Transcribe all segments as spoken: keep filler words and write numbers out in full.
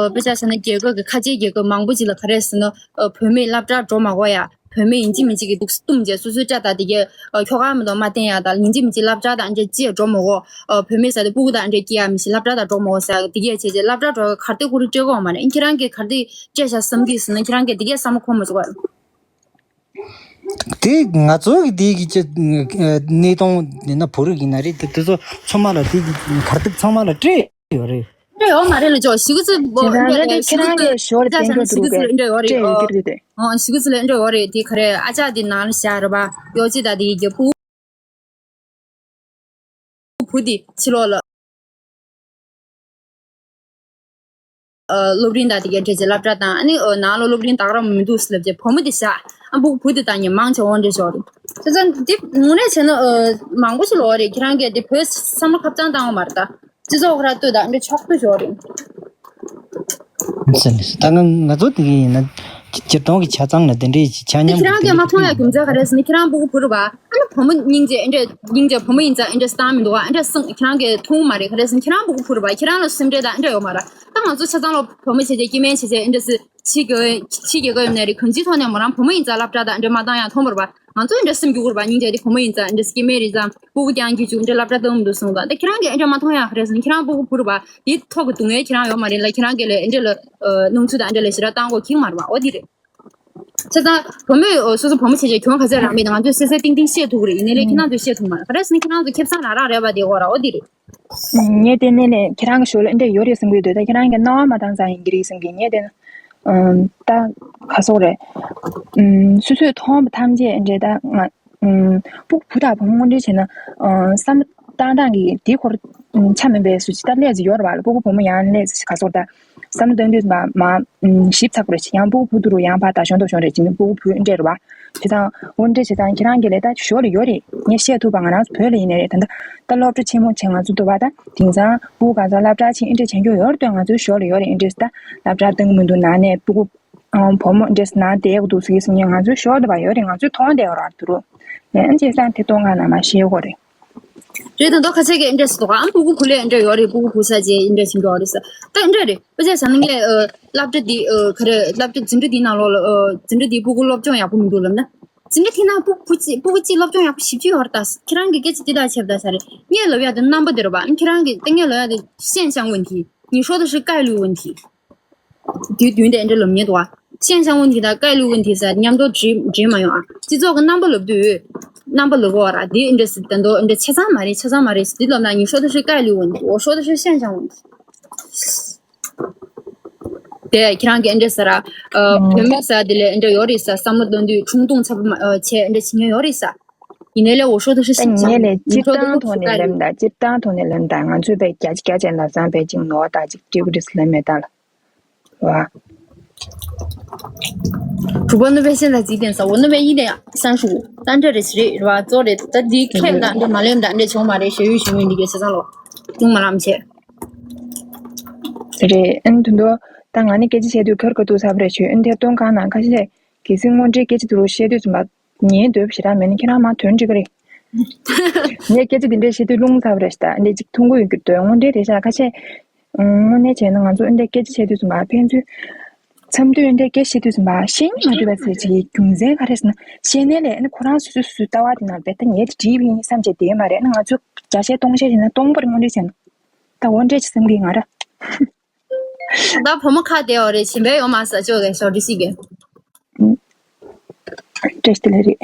དཔེ་ཆ་བཞག་ན་རྒྱལ་ཁབ་ཀྱི་ཁ་ཆེའི་རྒྱལ་ཁབ་མང་པོ་ཅིག་ལ་ག་རེ་ཟེར་ན་བོད་མིས་སློབ་གྲྭར་འགྲོ་མ་དགོས་ཡ། བོད་མི་ཡིན་གཅིག་མིན་གཅིག་གིས་འདུག་སེ་བཏུམས་བྱས་སོ་སོའི་སྐྲ་དང་དེ་གའི་ཁྱོ་ག་མ་གཏོགས་མ་བསྟན་ཡ་དང་ཡིན་གཅིག་མིན་གཅིག་སློབ་གྲྭ་དང་འདྲ་ཅིག་འགྲོ་མ་དགོས། བོད་མི་ཟེར་དེ་སྤུ་གུ་དང་འདྲ་སྐྱེ་ཡ་མི་ཤེས། སློབ་གྲྭ་དང་འགྲོ་མ་དགོས་ཟེར་དེ་གའི་བྱས་བྱས་སློབ་གྲྭ་འགྲོ་གར་སྟེགས་ཁོ་རང་སྤྲད་དགོས་མ་རེད། ཁྱེད་རང་གིས་གར་སྟེགས་སྤྲད་བཞག་བསམ་གྱི་ཟེར་ན་ཁྱེད་རང་གིས་དེ་གའི་བསམ་བློ་འཁོར་མ་བཅུག་ག། དེ་ང་ཚོ་གི་དེ་གི་ཅི་གནས་སྟངས་ཡིན་ན་བོད་རིགས་ཡིན་ན་རེད། དེ་དེ་ཚོ་ཚང་མ་ལ་དེ་གི་གར་སྟེགས་ཚང་མ་ལ་སྤྲད་ཡོད་རེད། སྤྲད་ཡོད་མ་རེད་ལ་ཅོ་ཞི་གུ་ཚི་བོ་རང་རེད། དེ་ཁྱེད་རང་གི་ཞོར་དེ་འགྲོ་འདུག་གས་སྤྲད་ཡོད་ཀྱི་རེད་དེ། ཞི་གུ་ཚི་ལ་སྤྲད་ཡོད་རེད། ཨོ་ཞི་གུ་ཚི་ལ་སྤྲད་ཡོད་རེད། དེ་ག་རེ་ཨ་ཅག་དེ་ནང་ལ་བཞག་རེད་པ། ཡོ་ཅི་ད་དེ་གི་སྤུ་བུ་དེ་ཕྱི་ལོགས་ལ། སློབ་རིམ་དང་དེ་གའི་འབྲེལ་བྱེད་སློབ་གྲྭ་དང་ཨ་ནི་ནང་ལ་སློབ་རིམ་དག་རང་མི་འདུག་ཟེར་ལབ་བྱས་བུ་མོ་དེ་བཞག་ཨ་སྤུ་གུ་བུ་དེ་དང་ཉེ་མང་ཆེ་བ་འདྲ་ཞོག་རེད། བྱས་ཙང་འདི་དངོས་གནས་བྱས་ན་མང་པོ་ཞིག་ལོག་རེད། ཁྱེད་རང་གིས་དེ་བོད་བསམ་བློ་ཁ་བྱང་བཏང་བ་མ་རེད་ད། སྤྱི་ཚོགས་ཁ་ར་ལྟོས་དང་འདྲ་ཆོག་ཏུ་ཞོག་རེད། ད་ང་ང་ཚོ་དེ་ག་ཡིན་ན་སྤྱིར་བཏང་གི་ཆ་ཚང་ལ་དེ་འདྲའི་ཆ་མཉམ་ཁྱེད་རང་གིས་མ་མཐོང་ཡ་རྒྱུ་མཚན་ག་རེ་ཟེར་ན་ཁྱེད་རང་སྤུ་གུ་བུ་རེད་པ། ཨ་ནི་བུ་མོ་སྙིང་རྗེ་ཨེ་འདྲ་སྙིང་རྗེ་བུ་མོ་ཡིན་ཙང་ཨེ་འདྲ་སྟངས་མི་འདུག་ཨ་འདྲ་སེམས་ཁྱེད་རང་གིས་མཐོང་མ་རེད། ག་རེ་ཟེར་ན་ཁྱེད་རང་སྤུ་གུ་བུ་རེད་པ། ཁྱེད་རང་ལ་སེམས་ཁྲལ་དང་ཨེ་འདྲ་ཡོད་མ་རེད། ད་ང་ཚོ་ཆ་ཚང་ལ་བུ་མོ་བྱས་བྱས་སྐྱེ་དམན་བྱས་བྱས་ཨེ་འདྲ་སེ་ཕྱི་རྒྱལ་ཕྱི་རྒྱལ་ཁབ་ཡོད་ནའི་རེད། གང་ཅིའི་ཐོག་ནས་མོ་རང་བུ་མོ་ཡིན་ཙང་སློབ་གྲྭ་དང་ཨེ་འདྲ་མ་བཏང་ཡ་མཐོང་བ་རེད་པ། ང་ཚོ་ཨེ་འདྲ་སེམས་སྐྱོ་གི་རེད་པ། སྙིང་རྗེ་དེ་བུ་མོ་ཡིན་ཙང་ཨེ་འདྲ་སེ་སྐྱེ་དམན་རེད་ཙང་སྤུ་གུ་རྐྱང་སྐྱེ་བཅུག་ཨེ་འདྲ་སློབ་གྲྭ་བཏང་མི་འདུག་གསུངས་དང་། ད་ཁྱེད་རང་གིས་ཨེ་འདྲ་མ་མཐོང་ཡ་ག་རེ་ཟེར་ན་ཁྱེད་རང་སྤུ་གུ་བུ་རེད་པ། དེའི་ཐོག་གི་སྡུག་བསྔལ་ཁྱེད་རང་ཡོད་མ་རེད་ལ། ཁྱེད་རང་གིས་ལ་ཨེ་འདྲ་ལ་སྣང་ཚུལ་དང་ཨེ་འདྲ་ལ་ཞེ་དྲག་བཏང་དགོས་ཀྱི་མ་རེད་པ། འོ་དེ་རེད། བྱས་ཙང་བུ་མོས་སོ་སོ་བུ་མོ་བྱས་བྱས་གྱོང་ག་ཚད་རག་མེད་དེ་ང་ཚོས་གསལ་གསལ་ཏིང་ཏིང་ཤེས་ཐུབ་ཀྱི་རེད། ཡིན་ནའི་ལས་ཁྱེད་རང་ཚོས་ཤེས་ཐུབ་མ་རེད། ག་རེ་ཟེར་ན་ཁྱེད་རང་ཚོ་ཁེ་བཟང་རག་རག་རེད་པ། དེ་གོ་ར་འོ་དེ་རེད། ངས་བལྟས་ནས་ནས་ཁྱེད་རང་གི་ཞོར་ལ་འདི་འདྲ་ཡོད་རེད་བསམ་གྱི་འདུག་ད་ཁྱེད་རང་གི་སྣང་བ་མ་བཏང་ཙང་ཡིན་གྱི་རེད་བསམ་གྱི། ངས་བལྟས་ན་ད་ག་སོག་རེད། སོ་སོས་མཐོང་བ་ཐམས་ཅད་འདྲ་ད་ང་སྤུ་གུ་བུ་དང་བུ་མོ་དངོས་འབྲེལ་བྱས་ན་བསམ་བློ་བཏང་སྟངས་ཀྱི་དེ་སྐོར་ཆ་མིན་པའི་སུ་ཅི་ད་ལས་ཟིག་ཡོད་རེད་པ། སྤུ་གུ་བུ་མོ་ཡང་ལས་ཟིག་ག་སོག་ད། བསམ་བློ་གཏོང་དུས་མ་མ་ཞིབ་ཚགས་པོ་རེད། ཡང་སྤུ་གུ་བུ་དུ་རུ་ཡང་ཕར་ད་གཞོན་དུ་གཞོན་རེད་ཅིང་སྤུ་གུ་བུ་འདྲེ་རུ་བ་བྱེད་སྟངས་འོ་འདྲེ་བྱེད་སྟངས་ཁྱེད་རང་གི་ལས་ད་ཞོར་ལ་ཡོད་རེད། ངས་བཤད་ཐུབ་པ་ང་རང་ཚོ་བོད་ལ་ཡིན་ནའི་རེད། ད་ལྟ་ད་སློབ་གྲྭ་ཆེན་མོ་ཆེ་ང་ཚོ་འདུག་བ། ད་དེང་སང་སྤུ་གུ་ག་ཚོད་སློབ་གྲྭ་ཆེ་འདྲེ་བྱེད་རྒྱུ་ཡོད་རེད། ང་ཚོའི་ཞོར་ལ་ཡོད་རེད། འདྲེ་ད་སློབ་གྲྭ་བཏང་མི་འདུག་ན་ནས་སྤུ་གུ་བུ་མོ་འདྲེ་ན་བསྡད་དགོས་འདུག་ཟེར་གྱི་སོང་ངས་ང་ཚོའི་ཞོར་དུ་བ་ཡོད་རེད། ང་ཚོའི་མཐོང་བསྡད་ཡོད་རེད། དུ་རུ་ལན་ཅེས་སང་དེ་གཏོང་ག་ན་མ་ཤེས་གོ་རེད། རེད་དང་དོ་ཁ་ཆེ་གི་འདྲེ་སི་དོ་ཨམ་སྤུ་གུ་ཕུ་ལེ་འདྲེ་ཡོད་རེད། སྤུ་གུ་ཕུ་ས་ཅེ་འདྲེ་ཞིག་འགྲོ་རེད་ས། ད་འདྲེ་རེད་པ་ཅེ་ས་ན་ངས་སློབ་གྲྭ་འདི་ག་རེ་སློབ་གྲྭ་འཛིན་གྲྭ་འདི་ནང་ལོགས་ལ་འཛིན་གྲྭ་འདི་སྤུ་གུ་སློབ་སྦྱོང་ཡག་པོ་མི་འདུག་ལབ་ན། འཛིན་གྲྭ་དེ་ནང་སྤུ་གུ་ཕུ་ཅི་སྤུ་གུ་ཅི་སློབ་སྦྱོང་ཡག་པོ་ཞིབ་ཅིག་ཡོད་རེད། ད་ཁྱེད་རང་གི་སྐད་ཆ་འདི་དག་བྱས་པ་ད་ས་རེད། ངས་ལབ་ཡག་དེ་རྣམ་པ་དེ་རེད་པ། ཁྱེད་རང་གི་ད་ངས་ལབ་ཡག་དེ་ཤེན་ཞང་ཝུན་ཐི། 你说的是概率问题། དུས་རྒྱུན་དེ་འདྲ་ལབ་མཁན་འདུག་ཨ། ཤེན་ཞང་ཝུན་ཐི་དང་概率问题ཟེར་མཉམ་དུ་འབྲི་འབྲི་མ་ཡོང་ཨ། སྤྱི་ཚོགས་ཀྱི་རྣམ་པ་ལབ་དུས། རྣམ་པ་ལབ་དགོས་ར། དེ་འདྲ་ཟེར་ད་འདོ་འདྲ་ཆ་ཚང་མ་རེད། ཆ་ཚང་མ་རེད་ཟེར་དེ་ལབ་ན། 你说的是概率问题，我说的是现象问题། དེ་ཁྱེད་རང་གིས་འདྲ་ཟེར་ར། བུད་མེད་ཟེར་དེ་ལས་འདྲ་ཡོད་རེད་ས། བསམ་བློ་གཏོང་དུས་ཆུང་དུང་ཚ་པོ་མ་བྱས་འདྲ་བྱེད་མཁན་ཡོད་རེད་ས། ཡིན་ནའི་ལས་འོ་ཧྲོ་དུ་ཧྲི་ཤིང་ངས་ལས་སྤྱིར་བཏང་ཐོག་ནས་ལབ་ད། སྤྱིར་བཏང་ཐོག་ནས་ལབ་ད། ང་ཚོས་པའི་རྒྱ་རྒྱ་ཅན་ལབ་ཙང་པའི་ཅིང་ནོར་ད་ཅིག་ཀྲི་བུ་རིས་ལབ་མེད་ད་ལ། བ། གྲུ་པ་ནུ་པའི་ཤེས་ལ་ཅིག་བསྟན་ས་འོ་ནུ་པའི་ཡིན་ནས་སང་ཤུ་ད་འདྲ་རེ་ཞིག་རེད་ར། གཙོ་རེད་ད། འདི་ཁས་ལ་འདྲ་མ་ལེམ་ད་འདྲ་བྱུང་མ་རེད། ཞུ་ཡུལ་ཞུ་ཡུལ་འདི་གའི་ཤེས་ཚང་ལོ་ཅུང་མ་ལམ་ཆེ། རེད། ཨན་དུ་འདོ་ད་ང་ནི་སྐད་ཆ་བཤད་དུས་ཁར་ཁ་ཐུག་ཚ་བ་རེ་ཆོས་ཨན་དེ་སྟོན་གང་ན་ཁ་ཤས་གལ་སྲིད་དངོས་འབྲེལ་སྐད་ཆ་དུ་རུ་བཤད་དུས་ཙམ་པ། ངའི་འདོད་པ་ཞེ་དྲག་མེད་ན་ཁྱེད་རང་མ་དོན་འགྲིག་གི་རེད། ངས་སྐད་ཆ་འདི་འདྲའི་བཤད་དུས་རླུང་ཚ་བ་རེད་ཤག་འདི་གཅིག་མཐོང་གི་ཡོད་ཀྱི་འདོད་དངོས་འབྲེལ་རེད་ཤག་ཁ་ཤས། དངོས་གནས་བྱས་ན་ང་ཚོ་འདི་འདྲའི་སྐད་ཆ་བཤད་དུས་ཙམ་པ་ཕན་ཚུན། མཚམས་སྡོད་འདྲའི་སྐད་བཤད་དུས་ཙམ་པ་ཤེས་མ་ཐུབ་པ་ཟེར་ཅིག་རྒྱུ་མཚན་ག་རེ་ཟེར་ན་ཤེས་ནའི་ལས་ནི་ཁོ་རང་སོ་སོའི་སོ་སོའི་ལྟ་བ་དེ་ནང་བས་ད་ངས་དེ་བྲིས་པ་ཡིན་བསམ་བྱས་བསྡད་མ་རེད། ནི་ང་ཚོ་བརྒྱ་ཆའི་སྟོང་བཤད་བྱས་ན་སྟོང་པར་དངོས་འབྲེལ་བྱས་ན་ད་འོ་འདྲས་ཅིག་བསམ་གི་ང་ར། ད་བུ་མོ་ཁ་བདེ་བ་རེད། གཞན་པའི་ཡོད་མ་ས་ཅོག་གི་ཞོར་འདྲི་ཞིག་གི། བཀྲ་ཤིས་བདེ་ལེགས་རེད།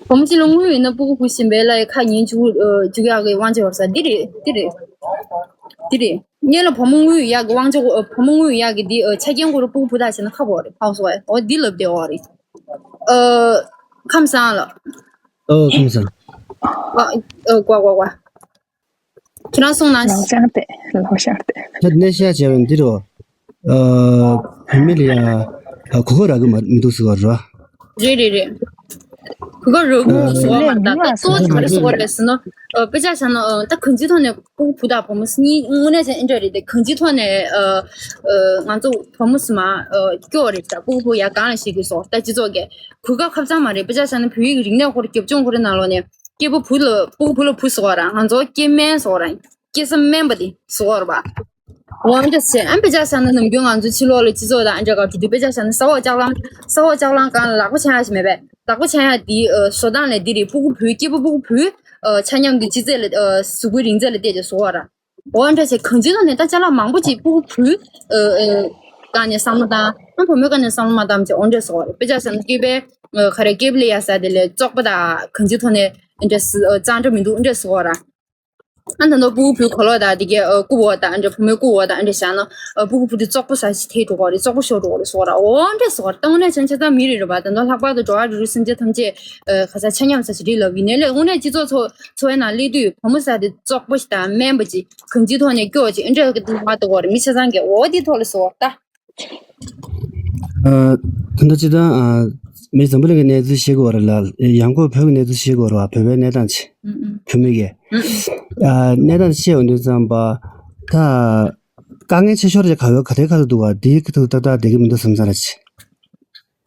བུ་མོ་གཅིག་ལ་དངུལ་ཡོད་ན་སྤུ་གུ་བུ་གཞན་པའི་ལ་ཡི་ཁ་ཉན་བཅུག་བཅུག་ཡག་གི་དབང་ཆ་ཡོད་ས་འདི་རེད། འདི་རེད། འདི་རེད། ངས་ལ་བུ་མོ་དངུལ་ཡག་གི་དབང་ཆ་བུ་མོ་དངུལ་ཡག་གི་འདི་ཆ་རྐྱེན་ཁོ་ར་སྤུ་གུ་བུ་དག་བྱས་ན་ཁ་བོ་རེད། ཧའོ་སོ་ཨོ་འདི་ལབ་བདེ་བ་རེད། ཁམས་བཟང་ལ། ཨོ་ཁམས་བཟང་། ཨོ་ཨོ་ཀོ་ཀོ་ཀོ། ཁྱེད་རང་གསུངས་ན། ལོ་ཤང་ཏེ། ལོ་ཤང་ཏེ། ད་ནས་ཤ་བྱས་པ་འདི་རོ། ཨ། བུད་མེད་ལ་ཡ། ཨ། གོ་སྐབས་རག་གི་མ་མི་འདུག་ཟེར་བ་རོ། རེད་རེད་རེད། གོ་སྐབས་རག་གི་མ་ཟེར་བ་མ་རེད། ད་གཙོ་བོ་ག་རེ་ཟེར་བ་རེད་ཟེར་ན། ཨ། དཔེ་ཆ་བཞག་ན་ཨ། ད་གང་ཅིའི་ཐོག་ནས་སྤུ་གུ་བུ་དང་བུ་མོ་གཉིས་དངོས་གནས་བྱས་ན་འདྲ་རེད་དེ། གང་ཅིའི་ཐོག་ནས་ཨ། ཨ། ང་ཚོ་བུ་མོ་ཟེར་མ་ཨ། སྐྱོ་བ་རེད་ད། སྤུ་གུ་བུ་ཡ་གང་ལ་ཤེས་ཀྱི་སོ། ད་སྤྱི་ཚོགས་ཀྱི་གོ་སྐབས་ཁ་བྱང་མ་རེད། དཔེ་ཆ་བཞག་ན་བོད་ཡིག་རིག་གནས་སྐོར་རྒྱབ་ལྗོངས་ཁོ་རའི་ནང་ལོགས་ནས། སྐྱེས་བུ་བུ་ལ་སྤུ་གུ་བུ་ལ་བུ་ཟེར་བ་ར། ང་ཚོ་སྐྱེ་དམན་ཟེར་བ་ར། སྐྱེ་ས་དམན་པ་དེ་ཟེར་བ་ར་བ། འོ་འདྲ་ཟེར། ཨ་དཔེ་ཆ་བཞག་ན་ནམ་རྒྱུན་ང་ཚོ་ཕྱི་ལོགས་ལ་སྤྱི་ཚོགས་དང་ཨ་འདྲ་ག་འགྲོ་དུས་དཔེ་ཆ་བཞག་ན་ས་འོག་ལྕགས་གླང་ས་འོག་ལྕགས་གླང་སྒང་ལ་ལག་པ་འཆང་ཡ་ཞིག་མེད་པས། ལག་པ་འཆང་ཡ་དེའི་ཨ་བཟོ་སྟངས་ལས་འདི་རེད། སྤུ་གུ་བུ་སྐྱེས་པ་སྤུ་གུ་བུའི་ཨ་ཆ་མཉམ་གྱི་སྤྱི་ཚད་ལ་ཨ་གཟུགས་པོའི་རིང་ཚད་ལ་བལྟས་ཏེ་བཟོ་བ་ར། འོ་འདྲ་བྱས་གང་ཅིའི་ཐོག་ནས་ད་ཅ་ལག་མང་པོ་ཅིག་སྤུ་གུ་བུའི་ཨ་ཨ་སྒང་ནས་བསམ་བློ་བཏང་། ཨ་བུ་མོའི་སྒང་ནས་བསམ་བློ་མ་བཏང་བྱས་འོ་འདྲ་བཟོ་བ་རེད། དཔེ་ཆ་བཞག་ན་སྐྱེས་པའི་ཨ་ག་རེ་སྐྱེས་པ་ལ་ཡ་ཟ་དེ་ལས་བཙོག་པ་དང་གང་ཅིའི་ཐོག་ནས་འདྲ་ཨ་གཙང་སྦྲ་མི་འདུག་འདྲ་བཟོ་བ་ར། ཨ་ད་ནོ་སྤུ་གུ་བུའི་གོས་ལོག་དང་དེ་གའི་ཨ་རྐུབ་འོག་དང་ཨ་འདྲ་བུ་མོའི་རྐུབ་འོག་དང་ཨ་འདྲ་བཞག་ན་ཨ་སྤུ་གུ་བུ་དེ་བཙོག་པོ་ཟ་ཞིག་ཐེ་འགྲོ་གོ་རེད། བཙོག་པོ་ཤོར་འགྲོ་གོ་རེད་ཟེར་བ་ར། འོ་འདྲ་ཟེར་བ་ར། ད་དངོས་གནས་བྱས་ན་ཆ་ཚང་མི་རེད་རེད་པ། ད་ནོ་ལྷག་པར་དུ་འགྲོ་བ་རིགས་རུས་སེམས་ཅན་ཐམས་ཅད་ཨ་ག་ས་ཆ་མཉམ་ས་ཞིག་རེད་ལབ་ཡིན་ནའི་ལས་དངོས་གནས་སྤྱི་ཚོགས་འཚོ་བའི་ནང་སླེབས་དུས་བུ་མོ་ཟ་དེ་བཙོག་པོ་ཞིག་དང་དམན་པོ་ཅིག་གང་ཅིའི་ཐོག་ནས་སྐྱོ་ཅིག་ཨ་འདྲ་གི་སྣང་བ་འདུག་གོ་རེད། མི་ཆ་ཚང་གིས་འོ་དེའི་ཐོག་ལ་ཟེར་བ་ར། ད། ཨ། ད་ལྟ་སྤྱིར་བཏང་ཨ། མི་འཛམ་བུ་གླིང་གི་གནས་ཚུལ་བཤད་དགོས་རེད་ལ། ཡང་སྒོས་བོད་ཀྱི་གནས་ཚུལ་བཤད་དགོས་རེད་བ། བོད་པའི་གནས་སྟངས་ཆེ། ཨུ་ཨུ། བུད་མེད་ཀྱི། ཨུ་ཨུ། ཨ། གནས་སྟངས་བཤད་འོང་དུས་ཙམ་པ། ད། དཀའ་ངལ་ཆེ་ཤོས་རེ་ག་བའི་ག་དེ་ག་ཚོད་འདུག་བ། དེའི་ཁ་ཐུག་ཏག་ཏག་བསྡད་ཀྱི་མི་འདུག་བསམ་ས་ར་ཆེ།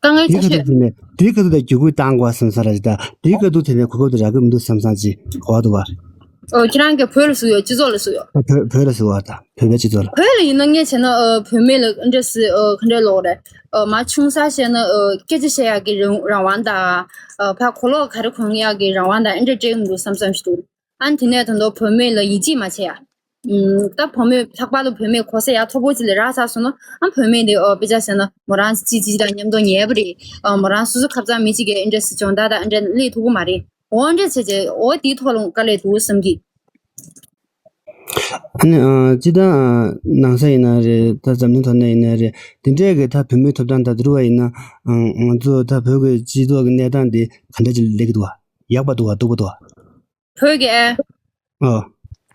དཀའ་ངལ་དེའི་ཆེ་ཁ་ཤོས། ཐུག་དེ་ནས་དེའི་ཁ་ཐུག་དེ་བརྒྱུད་སྐུལ་བཏང་དགོས་བསམ་ས་ར་ཆེ། ད་དེའི་ཁ་ཐུག་དེ་ནས་གོ་སྐབས་དེ་རག་གི་མི་འདུག་བསམ་ས་ཅིག་གོ་བ་འདུག་བ། ཨོ། ཁྱེད་རང་གིས་བོད་ལ་ཟེར་ཡོད། སྤྱི་ཚོགས་ལ་ཟེར་ཡོད། བོད་བོད་ལ་ཟེར་བ་དང་བོད་པའི་སྤྱི་ཚོགས་ལ། བོད་ལ་ཡིན་ན་ངས་བྱས་ན་ཨ་བུད་མེད་ལ་ཨ་འདྲ་ཟེར་ཨ་ག་འདྲ་ལབ་དགོས་རེད། ཨ་མ་ཆུང་ས་བྱས་ན་ཨ་སྐད་ཆ་བཤད་ཡག་གི་རང་རང་དབང་དང་། ཨ་ཕར་གོས་ལོག་ག་རེ་གོན་ཡག་གི་རང་དབང་དང་ཨ་འདྲ་སྤྲད་ཀྱི་མི་འདུག་བསམ་བསམ་ཞིག་འདུག་ཨ་ནི་དེ་ནས་ད་དུང་བུད་མེད་ལ་ཡིད་ཆེས་མ་བྱེད་ཡ། ཨུམ། ད་བུད་མེད་ལྷག་པར་དུ་བུད་མེད་གོ་ས་ཡག་མཐོ་པོ་ཅིག་ལ་རག་ཚར་སོང་ན་ཨ་བུད་མེད་དེ་ཨ་དཔེ་ཆ་བཞག་ན་མོ་རང་གཅིག་གཅིག་དང་མཉམ་དུ་ཉལ་བ་རེད། ཨ་མོ་རང་སོ་སོ་ཁ་སང་མི་གཅིག་གིས་ཨ་འདྲ་ཟེར་སྦྱོང་བརྡར་དང་ཨ་འདྲ་སླེབས་ཐུབ་ཀྱི་མ་རེད། འོ་འདྲ་བྱས་བྱས་འོ་དེའི་ཐོག་ལ་དཀའ་ལས་འདུག་བསམ་གི། ཨ་ནི་ཨ་སྤྱིར་བཏང་ཨ་ནང་ས་ཡིན་ན་རེད། ད་འཛམ་གླིང་ཐོག་ནས་ཡིན་ན་རེད། དེ་འདྲས་ཀྱི་ད་བུད་མེད་ཐོབ་ཐང་ད་དུ་རུ་བ་ཡིན་ན་ཨ་ང་ཚོ་ད་བོད་ཀྱི་སྤྱི་ཚོགས་ཀྱི་གནས་སྟངས་དེ་ག་འདྲས་ཅིག་སླེབས་ཀྱི་འདུག་བ། ཡག་པ་འདུག་བ། སྡུག་པ་འདུག་བ། བོད་ཀྱི་ཨ། ཨ།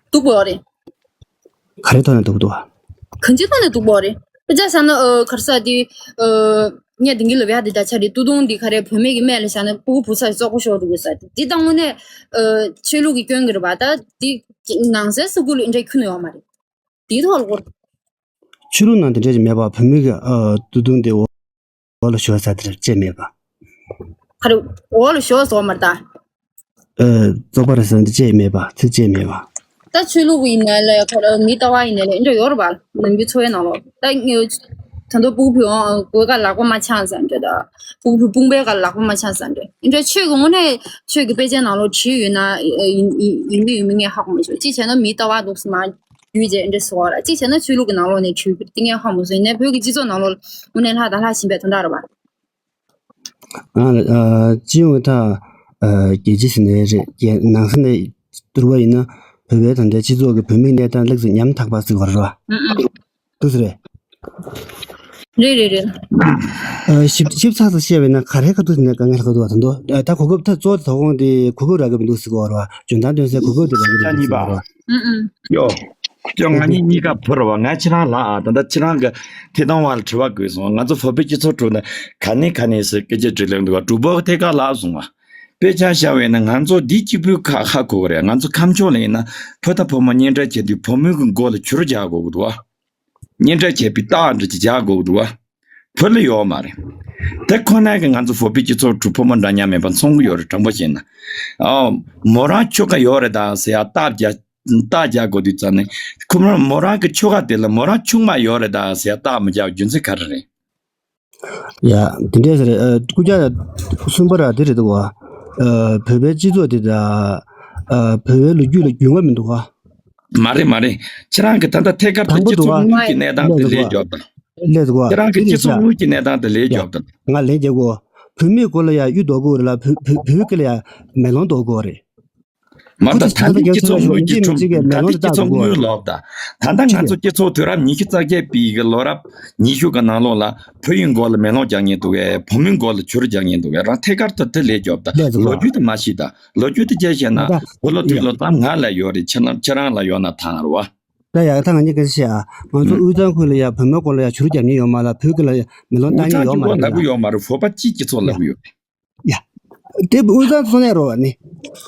སྡུག་པོ་རེད། ག་རེ་ཐོག་ནས་སྡུག་པོ་འདུག་བ། གང་ཅིའི་ཐོག་ནས་སྡུག་པོ་རེད། དཔེ་ཆ་བཞག་ན་ཨ་ག་རེ་ཟེར་དེ་ཨ་ངས་དེང་གི་ལབ་ཡག་དེ་ད་ཆ་རེད། སྟོད་ཐུང་འདི་ག་རེ་བུད་མེད་ཀྱི་སྨད་ལ་བཞག་ན་སྤུ་གུ་བུ་ཚ་བཙོག་པོ་ཤོར་འགྲོ་གི་ས་དེ་ད་དངོས་གནས་ཨ་ཆོས་ལུགས་ཀྱི་སྐྱོན་གྱི་རེད་པ། ད་དེ་ནང་སའི་ས་ཁུལ་ལ་འདྲ་ཁྱོན་ནས་ཡོད་མ་རེད། དེའི་ཐོག་ལ་གོ། ཆོས་ལུགས་ནང་དེ་འདྲ་ཅིག་མེད་པ། བུད་མེད་ཀྱི་ཨ་སྟོད་ཐུང་དེ་འོག་འོག་ལ་ཞོག་ས་དེར་བཅད་མེད་པ། ག་རེ། འོག་ལ་ཞོག་སོགས་མར་ལྟ། ཨ། བཙོག་པ་རེད་ཟེར་ན་དེ་བཅད་མེད་པ། ཚིག་བཅད་མེད་པ། ད་ཆོས་ལུགས་ཡིན་ནའི་ལས་ཁོ་རང་མི་ལྟ་བ་ཡིན་ནའི་ལས་འདི་འདྲ་ཡོད་རེད་པ། ནམ་རྒྱུན་འཚོ་བའི་ནང་ལོགས་ད་ད་དུང་སྤུ་གུ་བུ་ཡོང་གོས་ཀ་ལག་པ་མ་འཆང་ཟེར་འདྲ། ད་སྤུ་གུ་བུ་དཔུང་པའི་ཀ་ལག་པ་མ་འཆང་ཟེར་འདྲ། འདི་འདྲ་ཆོས་ཀྱི་དངོས་གནས་ཆོས་ཀྱི་དཔེ་ཆའི་ནང་ལོགས་བྲིས་ཡོད་ན་ཡིན་ཡིན་ཡིན་གྱི་ཡོད་མེད་ངས་ཧ་གོ་མ་བྱུང་། གཅིག་བྱས་ན་མི་ལྟ་བ་འདུག་སེ་མ་རྒྱུས་བྱས་འདྲ་ཟེར་བ་ར། གཅིག་བྱས་ན་ཆོས་ལུགས་ཀྱི་ནང་ལོགས་ནས་བྲིས་ཏེ་ངས་ཧ་མ་སོང་། ཡིན་ནའི་བོད་ཀྱི་སྤྱི་ཚོགས་ནང་ལོགས་ལ་དངོས་གནས་ལྷག་དང་ལྷག་བཞིན་པའི་དོན་དག་རེད་པ། ང་ལ་ཨ་སྤྱི་ཡོངས་ཀྱི་ད་ཨ་རྒྱལ་སྤྱི་ཟེར་ནའི་རེད། རྒྱལ་ནང་ས་ནས་བསྡུར་བ་ཡིན་ན་བོད་པའི་ད་ལྟའི་སྤྱི་ཚོགས་ཀྱི་བུད་མེད་གནས་སྟངས་ལེགས་སུ་ཉམ་ཐག་པ་ཟེར་བ་རེད་པ། ཨུ་ཨུ། འདུག་སེ་རེད། རེད་རེད་རེད། ཨ་ཞིབ་ཞིབ་ཚགས་ཚགས་བཤད་པ་ཡིན་ན་ག་རེ་ཁ་ཐུག་ཟེར་ན་དཀའ་ངལ་ཁ་ཐུག་པ་དང་དོ། ད་གོ་སྐབས་ད་གཙོ་བོ་དོ་དགོང་དེ་གོ་སྐབས་རག་གི་མི་འདུག་ཟེར་གོ་ར་བ། འཇོན་ཐང་སྟོན་སའི་གོ་སྐབས་དེ་རག་གི་མི་འདུག་ཟེར་གོ་ར་བ། ཨུ་ཨུ། ཡོ། ཀྱང་ང་གཉིས་གཉིས་ཀ་བུ་རེད་པ། ང་ཁྱེད་རང་ལ་ཨ་ད་ལྟ་ཁྱེད་རང་གི་ཐད་གཏོང་བ་ལ་དྲི་བ་དགོས་སོང་། ང་ཚོ་བོད་པའི་སྤྱི་ཚོགས་ཁྲོད་ནས་ག་ནས་ག་ནས་སུ་སྐད་ཆ་དྲིས་ལན་འདུག་བ། གྲོགས་པོ་ཐད་ཀར་ལབ་སོང་བ། དཔེ་ཆ་བཞག་པ་ཡིན་ན་ང་ཚོ་འདི་གཅིག་པུའི་ཁ་ཧ་གོ་གི་རེད། ང་ཚོ་ཁམས་ཕྱོགས་ལ་ཡིན་ན་བུ་དང་བུ་མོ་གཉེན་འཕྲད་བྱེད་དུས་བུ་མོའི་གི་མགོ་ལ་བྱུ་རུ་རྒྱག་དགོས་ཀྱི་འདུག་བ། གཉེན་འཕྲད་བྱས་པའི་རྟགས་འདྲ་ཅིག་རྒྱག་དགོས་ཀྱི་འདུག་བ། བུ་ལ་ཡོད་མ་རེད། དེ་ཁོ་ན་གི་ང་ཚོ་བོད་པའི་སྤྱི་ཚོགས་ཁྲོད་བུ་མོ་འདྲ་མཉམ་མེད་པ་མཚོན་གྱི་ཡོད་རེད། དྲང་པོ་བཤད་ན། ཨ། མོ་རང་ཁྱོ་ག་ཡོད་རེད་ད་ཟེར་ཡ་རྟགས་རྒྱག་རྟགས་རྒྱག་དགོས་དུས་ཙམ་ནས་ཁོ་མོ་མོ་རང་གི་ཁྱོ་ག་དེ་ལ་མོ་རང་ཆུང་མ་ཡོད་རེད་ད་ཟེར་ཡ་རྟགས་མི་རྒྱག་རྒྱུ་མཚན་ག་རེ་རེད། ཡ། དེ་འདྲས་ཟེར། ཨ། སྐུ་ཅག་གསུམ་པ་ར་དེ་རེད་འདུག་བ། ཨ། བོད་པའི་སྤྱི་ཚོགས་དེ་དང་། ཨ། བོད་པའི་ལོ་རྒྱུས་ལ་རྒྱུས་མངའ་མི་འདུག་བ། མ་རེད་མ་རེད། ཁྱེད་རང་གི་ད་ལྟ་ཐད་ཀར་དུ་དང་པོ་སྤྱི་འདུག་ཚོགས་བ། དངུལ་གྱི་གནས་སྟངས་དེ་ལས་འཇོག་དང་། ལས་འདུག་བ། ཁྱེད་རང་གི་དེ་སྤྱི་ཚོགས་རེད་ཤག་དངུལ་གྱི་གནས་སྟངས་དེ་ལས་ཡ། འཇོག་དང་། ང་ལན་རྒྱག་གོ། བུད་མེད་མགོ་ལ་ཡ་གཡུ་འདོགས་དགོས་རེད་ལ། བུ་བུ་བུ་གི་ལ་ཡ་མེ་ལོང་འདོགས་དགོས་རེད། མ་ད་ད་ལྟ་སྤྱི་ཚོགས་དངུལ་གྱི་ཁྲོམ། ད་ལྟ་སྤྱི་ཚོགས་དངུལ་ལོག་ད། ད་ལྟ་ང་ཚོ་སྤྱི་ཚོགས་དུས་རབས་ཉི་ཤུ་རྩ་བརྒྱད་པའི་གི་ལོ་རབས་ཉི་ཤུ་གི་ནང་ལོགས་ལ་བུ་ཡི་མགོ་ལ་མེ་ལོང་རྒྱག་མཁན་འདུག་གས། བུ་མོའི་མགོ་ལ་བྱུ་རུ་རྒྱག་མཁན་འདུག་གས། རང་ཐད་ཀར་དུ་དེ་ལས་རྒྱོབ་ད། ལོ་རྒྱུས་དེ་མ་ཤེས་ད། ལོ་རྒྱུས་དེ་བྱས་བཤད་ན་བུ་ལོ་དུས་ལོ་ཙམ་ང་ལ་ཡོད་རེད། ཁྱེད་རང་ཁྱེད་རང་ལ་ཡོད་ན་ཐང་རེད་བ། ད་ཡག་ཐང་ང་གཉིས་ཀ་བཤད་ཨ། ང་ཚོ་དབུས་གཙང་ཁུལ་ལ་ཡ་བུ་མོའི་མགོ་ལ་ཡ་བྱུ་རུ་རྒྱབ་མཁན་ཡོད་མ་ལ། བུ་གི་ལ་ཡ་མེ་ལོང་བཏང་མཁན་ཡོད་མ་རེད་ལ། ལབ་གི་ཡོད་མ་རེད། བོད་པ་སྤྱིའི་སྤྱི་ཚོགས་ལབ་གི་ཡོད་རེད། ཡ། དེ་དབུས་གཙང་གཙོ་གནད་རོ་ནི།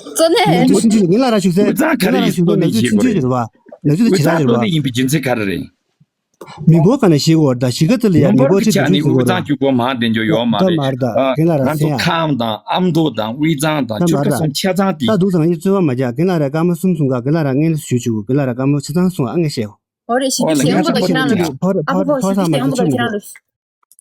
གཙོ་གནད། ང་ཚོ་ཕྱིན་ཆད་ངེད་ལ་ར་ཞུགས་ཟེར། དབུས་གཙང་ག་རེ་ཡིན་གཙོ་གནད་ཡིན་ཞེས་གོ་རེད། ང་ཚོ་ཕྱིན་ཆད་རེད་བ། ང་ཚོ་དབུས་གཙང་གཙོ་གནད་ཡིན་པའི་རྒྱུ་མཚན་ག་རེ་རེད། མི་འབོར་ག་ནས་ཤེས་གོ་ར། ད་གཞིས་ཀ་ཚོ་ལ་ཡ་མི་འབོར་ཆེ་དུ་ཆུ་ཟེར་གོ་ར། དབུས་གཙང་གཅིག་པོ་མང་དེ་འཇོ་ཡོད་མ་རེད། ད་མ་རེད། ད་ཨ། ཁྱེད་ལ་ར་ང་ཚོ་ཁམས་དང་ཨ་མདོ་དང་དབུས་གཙང་དང་ཆུ་ཁ་གསུམ་ཆ་ཚང་དེ། ད་འདུག་ཙང་ངས་རྩོད་པ་མ་རྒྱག་ཁྱེད་ལ་ར་སྐར་མ་གསུམ་གསུམ་ག་ཁྱེད་ལ་ར་ངས་ཞུ་ཆུ་གོ་ཁྱེད་ལ་ར་སྐར་མ་ཆ་ཚང་གསུམ་ཨ་ངས་བཤད་གོ། འོ་རེད། ཞིབ་འཇུག་བྱེད་ཡོང་པ་དང་ཁྱེད་རང་ལ། ཨ་ཕོ་ཕོ་ཞིབ་འཇུག་བྱེད་ཡོང་པ་དང་ཁྱེད་རང་ལ།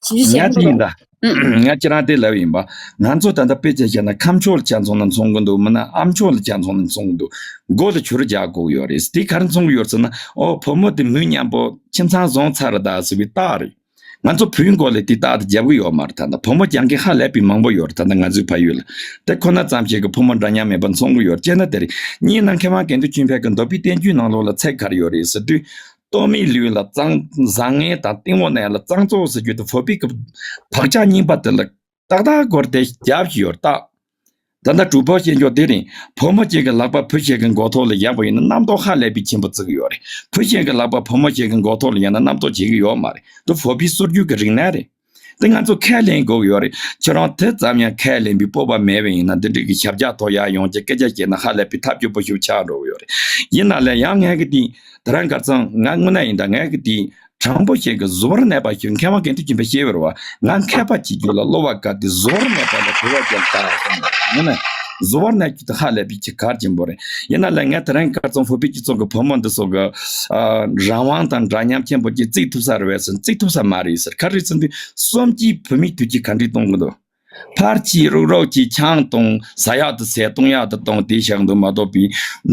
ཞིབ་འཇུག་བྱེད་ཡོང་པ་དང་། ང་ཁྱེད་རང་དེ་ལབ་ཡིན་པ། ང་ཚོ་ད་ལྟ་དཔེ་ཆ་བཤད་ན་ཁམས་ཕྱོགས་ལ་ཆ་མཚོན་ན་མཚོན་གི་འདུག་མིན་ན་ཨ་མཆོག་ལ་ཆ་མཚོན་ན་མཚོན་གི་འདུག་མགོ་ལ་ཆུ་རུ་རྒྱག་དགོས་ཡོད་རེད། དེ་ག་རེ་མཚོན་གི་ཡོད་ཟེར་ན། ཨོ་བུ་མོ་དེ་མི་མཉམ་པོ་ཁྱིམ་ཚང་བཟང་ཚར་རེད་ད་ཟེར་བའི་རྟགས་རེད། ང་ཚོ་བུའི་མགོ་ལ་དེ་རྟགས་དེ་རྒྱབ་གི་ཡོད་མ་རེད། ད་ལྟ་བུ་མོ་རྒྱག་མཁན་ཧ་ལས་པའི་མང་པོ་ཡོད་རེད། ད་ལྟ་ང་ཚོའི་ཕ་ཡུལ་ལ་དེ་ཁོ་ན་ཙམ་ཞིག་གི་བུ་མོ་འདྲ་མཉམ་མེད་པ་མཚོན་གི་ཡོད་རེད། ཅེ་ན་དེ་རེད། གཉིས་ན་མཁས་དབང་དགེ་འདུན་ཆོས་འཕེལ་གི་མདོ་པའི་བསྟན་བཅོས་ནང་ལོགས་ལ་ཚིག་ག་རེ་ཡོད་རེད་ཟེར་དུས། སྟོད་སྨད་ལུགས་ལ་གཙང་བཟང་ངན་དང་། སྟེང་འོག་ནང་ལ་གཙང་བཙོག་ཟེར་རྒྱུ་དེ་བོད་པའི་གི་བག་ཆགས་རྙིང་པ་དེ་ལ་ཏག་ཏག་སྐོར་དེ་རྒྱབ་ཀྱི་ཡོད་རེད་ད། ད་ལྟ་དྲུག་པོ་བཤད་འཇོག་དེ་རིང་བུ་མོ་གཅིག་གི་ལག་པ་བུ་ཞིག་གི་མགོ་ཐོག་ལ་བཞག་པ་ཡིན་ན་རྣམ་རྟོག་ཧ་ལས་པའི་ཆེན་པོ་བརྩི་གི་ཡོད་རེད། བུ་ཞིག་གི་ལག་པ་བུ་མོ་ཞིག་གི་མགོ་ཐོག་ལ་བཞག་ན་རྣམ་རྟོག་བྱེད་ཀྱི་ཡོད་མ་རེད། དེ་བོད་པའི་སྲོལ་རྒྱུན་གྱི་རིག་གནས་རེད། དེ་ང་ཚོ་ཁས་ལེན་དགོས་ཀྱི་ཡོད་རེད། ཁྱེད་རང་དེ་ཙམ་ཡང་ཁས་ལེན་པའི་སྤོབས་པ་མེད་པ་ཡིན་ན་འདི་འདྲའི་གི་ཞབས་བཀྱག་ཐོག་ཡར་ཡོང་གི་སྐད་ཆ་བཤད་ན་ཧ་ལས་པའི་ཐབས་སྐྱོ་པོ་ཞིག་ཆགས་འགྲོ་གི་ཡོད་རེད། ཡིན་ན་ལས་ཡང་ངས་གི་དེ་དེ་རིང་ཁ་སང་ང་དངོས་གནས་ཡིན་ད་ངས་གི་དེ་དྲང་པོ་བཤད་གི་གཟུ་བོར་གནས་པ་ཞིག་མཁས་དབང་དགེ་འདུན་ཆོས་འཕེལ་བཤད་པ་རེད་བ། ང་མཁས་པ་བྱེད་རྒྱུ་ལ་བློ་བ་དཀར་དེ་གཟུ་བོར་གནས་པ་ལ་དུ་བ་རྒྱལ་ད་སོང་། དངོས་གནས་གཟུ་བོར་གནས་རྒྱུ་དེ་ཧ་ལས་པའི་ཆེས་གལ་ཆེན་པོ་རེད། ཡིན་ན་ལས་ངས་དེ་རིང་ཁ་སང་བོད་པའི་སྤྱི་ཚོགས་ཀྱི་བུ་མོ་འདི་ཚོ་གི་ཨ་རང་དབང་དང་འདྲ་མཉམ་ཆེན་པོ་ཅིག་བརྩི་ཐུབ་ས་རེད་བས་ཟེར། བརྩི་ཐུབ་ས་མ་རེད་ཟེར། ག་རེ་ཟེར་དུས་གསུམ་བརྒྱའི་བུད་མེད་དུས་ཆེན་ག་འདྲས་གཏོང་གི་འདུག་ཕར་གཅིག་རུག་རུག་གཅིག་ཆང་གཏོང་། ཟ་ཡག་དེ་ཟས། བཏུང་ཡག་དེ་བཏུང་། དེ་བཞག་འདུག་མ་གཏོགས་པའི་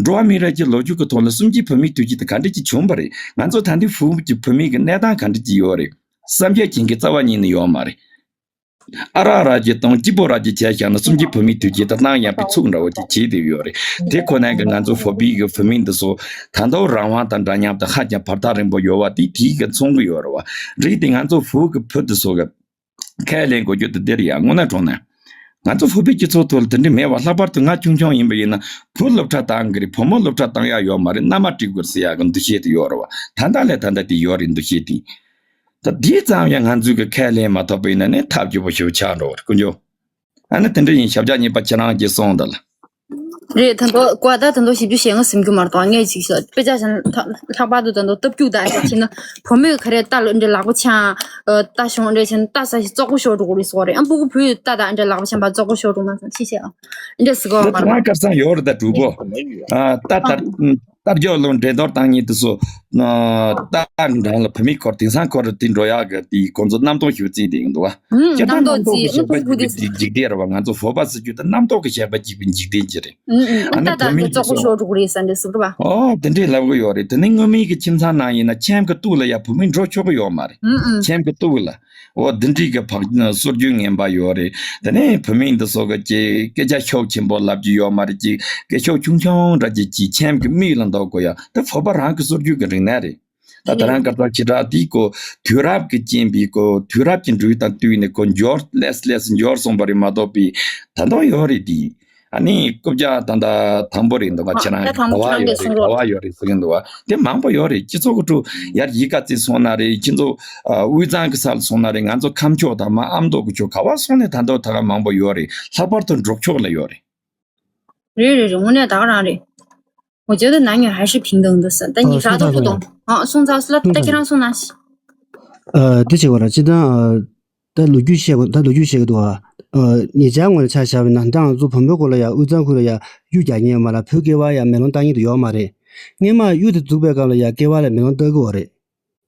འགྲོ་བ་མི་རིགས་ཀྱི་ལོ་རྒྱུས་ཀྱི་ཐོག་ལ་གསུམ་བརྒྱའི་བུད་མེད་དུས་ཆེན་དེ་ག་འདྲ་ཅིག་བྱུང་བ་རེད། ང་ཚོ་ད་ལྟའི་བུ་ཀྱི་བུད་མེད་ཀྱི་གནས་སྟངས་ག་འདྲ་ཅིག་ཡོད་རེད། བསམ་འཆར་བྱེད་མཁན་རྩ་བ་ཉིད་ནས་ཡོད་མ་རེད། ཨ་རག་རག་གཅིག་བཏུང་། སྐྱིད་པོ་རག་གཅིག་བྱས་བཞག་ན་གསུམ་བརྒྱའི་བུད་མེད་དུས་ཆེན་དེ་གནང་ཡག་པའི་ཚུགས་འདྲ་བོ་ཅིག་བྱེད་བསྡད་ཡོད་རེད། དེ་ཁོ་ན་གི་ང་ཚོ་བོད་པའི་གི་བུད་མེད་འདི་ཚོ་ད་ལྟ་རང་དབང་དང་འདྲ་མཉམ་དང་ཧ་ཅང་བར་ཐག་རིང་པོ་ཡོད་བ་དེ་དེའི་གི་མཚོན་གི་ཡོད་རེད་བ། རེད་དེ་ང་ཚོ་བོད་ཀྱི་བུ་འདི་ཚོ་གི་ཁས་ལེན་དགོས་རྒྱུ་དེ་འདིར་ཡང་དངོས་གནས་དྲང་གནས། ང་ཚོ་བོད་པའི་སྤྱི་ཚོགས་ཐོག་ལ་དེ་འདྲ་མེད་པ། ལྷག་པར་དུ་ང་ཆུང་ཆུང་ཡིན་པ་ཡིན་ན་བུ་སློབ་གྲྭ་བཏང་གི་རེད། བུ་མོ་སློབ་གྲྭ་བཏང་ཡག་ཡོད་མ་རེད། མནའ་མ་སྤྲད་དགོས་ཟེར་ཡག་གི་འདུ་ཤེས་དེ་ཡོད་རེད་བ། ད་ལྟ་ལས་ད་ལྟ་དེ་ཡོད་རེད་འདུ་ཤེས་དེ། ད་དེ་ཙམ་ཡང་ང་ཚོས་གི་ཁས་ལེན་མ་ཐུབ་པ་ཡིན་ན་ནི་ཐབས་སྐྱོ་པོ་ཞིག་ཆགས་འགྲོ་བ་རེད་དཀོན་མཆོག་ཨ་ནི་དེ་འདྲ་ཡིན། ཞབས་བཀྱག་གཉིས་པ་ཁྱེད་རང་གིས་གསུངས་འདུག་ལ། རེད། ད་དུང་ཀོ་ད་ད་དུང་ཞིབ་འཇུག་བྱེད་ང་ཟིན་རྒྱུ་མ་གཏོགས་ངས་ཅིག་ཤོད་དཔེ་ཆ་བཞག་ན་ལྷག་པར་དུ་ད་དུང་སྟབས་སྐྱུག་དང་འདྲ་བྱས་ན་བུ་མོས་ག་རེ་རྟ་ལ་འདྲ་ལག་པ་འཆང་། རྟ་ཞོན་འདྲ་བྱས་ན་རྟ་ཟ་ཞིག་བཙོག་པོ་ཤོར་འགྲོ་གི་རེད་ཟེར་བ་རེད། ཨ་སྤུ་གུ་བུས་རྟ་དང་འདྲ་ལག་པ་འཆང་པ་བཙོག་པོ་ཤོར་འགྲོ་མ་སོང་ཤི་ཤི་ཨ་འདྲ་ཟེར་གོ་མ་རེད། ད་ཁ་སང་ཡོད་རེད་ད་དྲུག་པོ། ཨ་རྟ་དར། རྟ་རྒྱུག་ལོ་འགྲན་བསྡུར་བཏང་མཁན་དེ་ཚོ། རྟ་འགྲམ་ལ་བུད་མེད་སྐོར་དེང་སང་སྐོར་དེ་འགྲོ་ཡག་གི་དེའི་ཁོང་ཚོ་རྣམ་རྟོག་ཞིག་བརྩིས་བསྡད་ཀྱི་འདུག་བ། ཁྱེད་ད་རྣམ་རྟོག་གི་བྱས་ཞགས་པ་གཅིག་པའི་འཇིག་རྟེན་རེད་བ། ང་ཚོ་བོད་པ་ཟེར་རྒྱུ་ད་རྣམ་རྟོག་གི་ཞགས་པ་གཅིག་པའི་འཇིག་རྟེན་ཅིག་རེད། ཨ་ནི་བུད་མེད་ཀྱི་སོ། ཨོ་དེ་འདྲས་ལབ་གི་ཡོད་རེད། དེ་ནི་སྔོན་མའི་གི་ཁྱིམ་ཚང་ནང་ཡིན་ན་ཁྱིམ་གི་སྟུག་ལ་ཡ་བུད་མེད་འགྲོ་ཆོག་གི་ཡོད་མ་རེད། ཁྱིམ་གི་སྟུག་ལ། འོ་འདི་འདྲའི་གི་བག་སྲོལ་རྒྱུན་ངན་པ་ཡོད་རེད། དེ་ནས་བུད་མེད་འདི་ཚོ་གི་ཅིག་སྐད་ཆ་ཤུགས་ཆེན་པོ་ལབ་རྒྱུ་ཡོད་མ་རེད། ཅིག་སྐད་ཤུགས་ཆུང་ཆུང་འདྲ་ཅིག་ཅིག་ཁྱིམ་གི་མིག་ལ་འདོགས་དགོས་ཡ་དེ་བོད་པ་རང་གི་སྲོལ་རྒྱུན་གི་རིག་གནས་རེད། ད་དེ་རིང་ཁ་སང་ཁྱེད་རང་དེའི་གོ་དུས་རབས་ཀྱི་རྐྱེན་པས་གོ་དུས་རབས་ཀྱི་འགྲོས་དང་བསྟུན་ནས་གོ་འབྱོར་ལས་ལས་འབྱོར་སོང་བ་རེད་མ་གཏོགས་པའི་ད་དུང་ཡོད་རེད་དེ། ཨ་ནི་རྐུབ་བཀྱག་ད་ལྟ་དང་པོ་རེད་འདུག་བ། ཨ་ཁྱེད་རང་ད་དང་པོ་ག་བ་ཁྱེད་རང་ཡོད་གིས་རེད་གསུངས་ག་རོགས། བ་ཡོད་རེད་ཟེར་གྱི་འདུག་བ། དེ་མང་པོ་ཡོད་རེད། སྤྱི་ཚོགས་ཀྱི་ཁྲོད་ཡར་གཞིས་ཀ་རྩེ་སོང་ན་རེད། ཁྱེད་ཚོ་ཨ་དབུས་གཙང་གི་ས་ལ་སོང་ན་རེད། ང་ཚོ་ཁམས་ཕྱོགས་དང་མ་ཨ་མདོ་གི་ཕྱོགས་ག་བ་སོང་ནས་ད་ལྟ་ད་ག་མང་པོ་ཡོད་རེད། ལྷག་པར་དུ་འབྲོག་ཕྱོགས་ལ་ཡོད་རེད། རེད་རེད་རེད། དངོས་གནས་ད་ག་རང་རེད། 我觉得男女还是平等的，但你啥都不懂。啊，送草是了，带给人送那些。 ཨ་དེ་བྱེད་པ་ར་སྤྱིར་བཏང་ཨ་ད་ལོ་རྒྱུས་བཤད་དགོས། ད་ལོ་རྒྱུས་བཤད་ཀྱི་འདུག་ཨ། ཨ་ཉེ་ཆར་ངོས་ལ་ཆ་བཞག་པ་ཡིན་ན་ད་ང་ཚོ་བོན་པོའི་སྐོར་ལ་ཡ་དབུས་གཙང་ཁུལ་ལ་ཡ་གཡུ་རྒྱག་མཁན་ཡོད་མ་རེད། བོད་ཀེ་བ་ཡ་མེ་ལོང་བཏགས་མཁན་དེ་ཡོད་མ་རེད། སྔོན་མ་གཡུ་དེ་འཛུགས་པའི་སྐབས་ལ་ཡ་ཀེ་བ་ལ་མེ་ལོང་བཏགས་ཀྱི་ཡོད་རེད།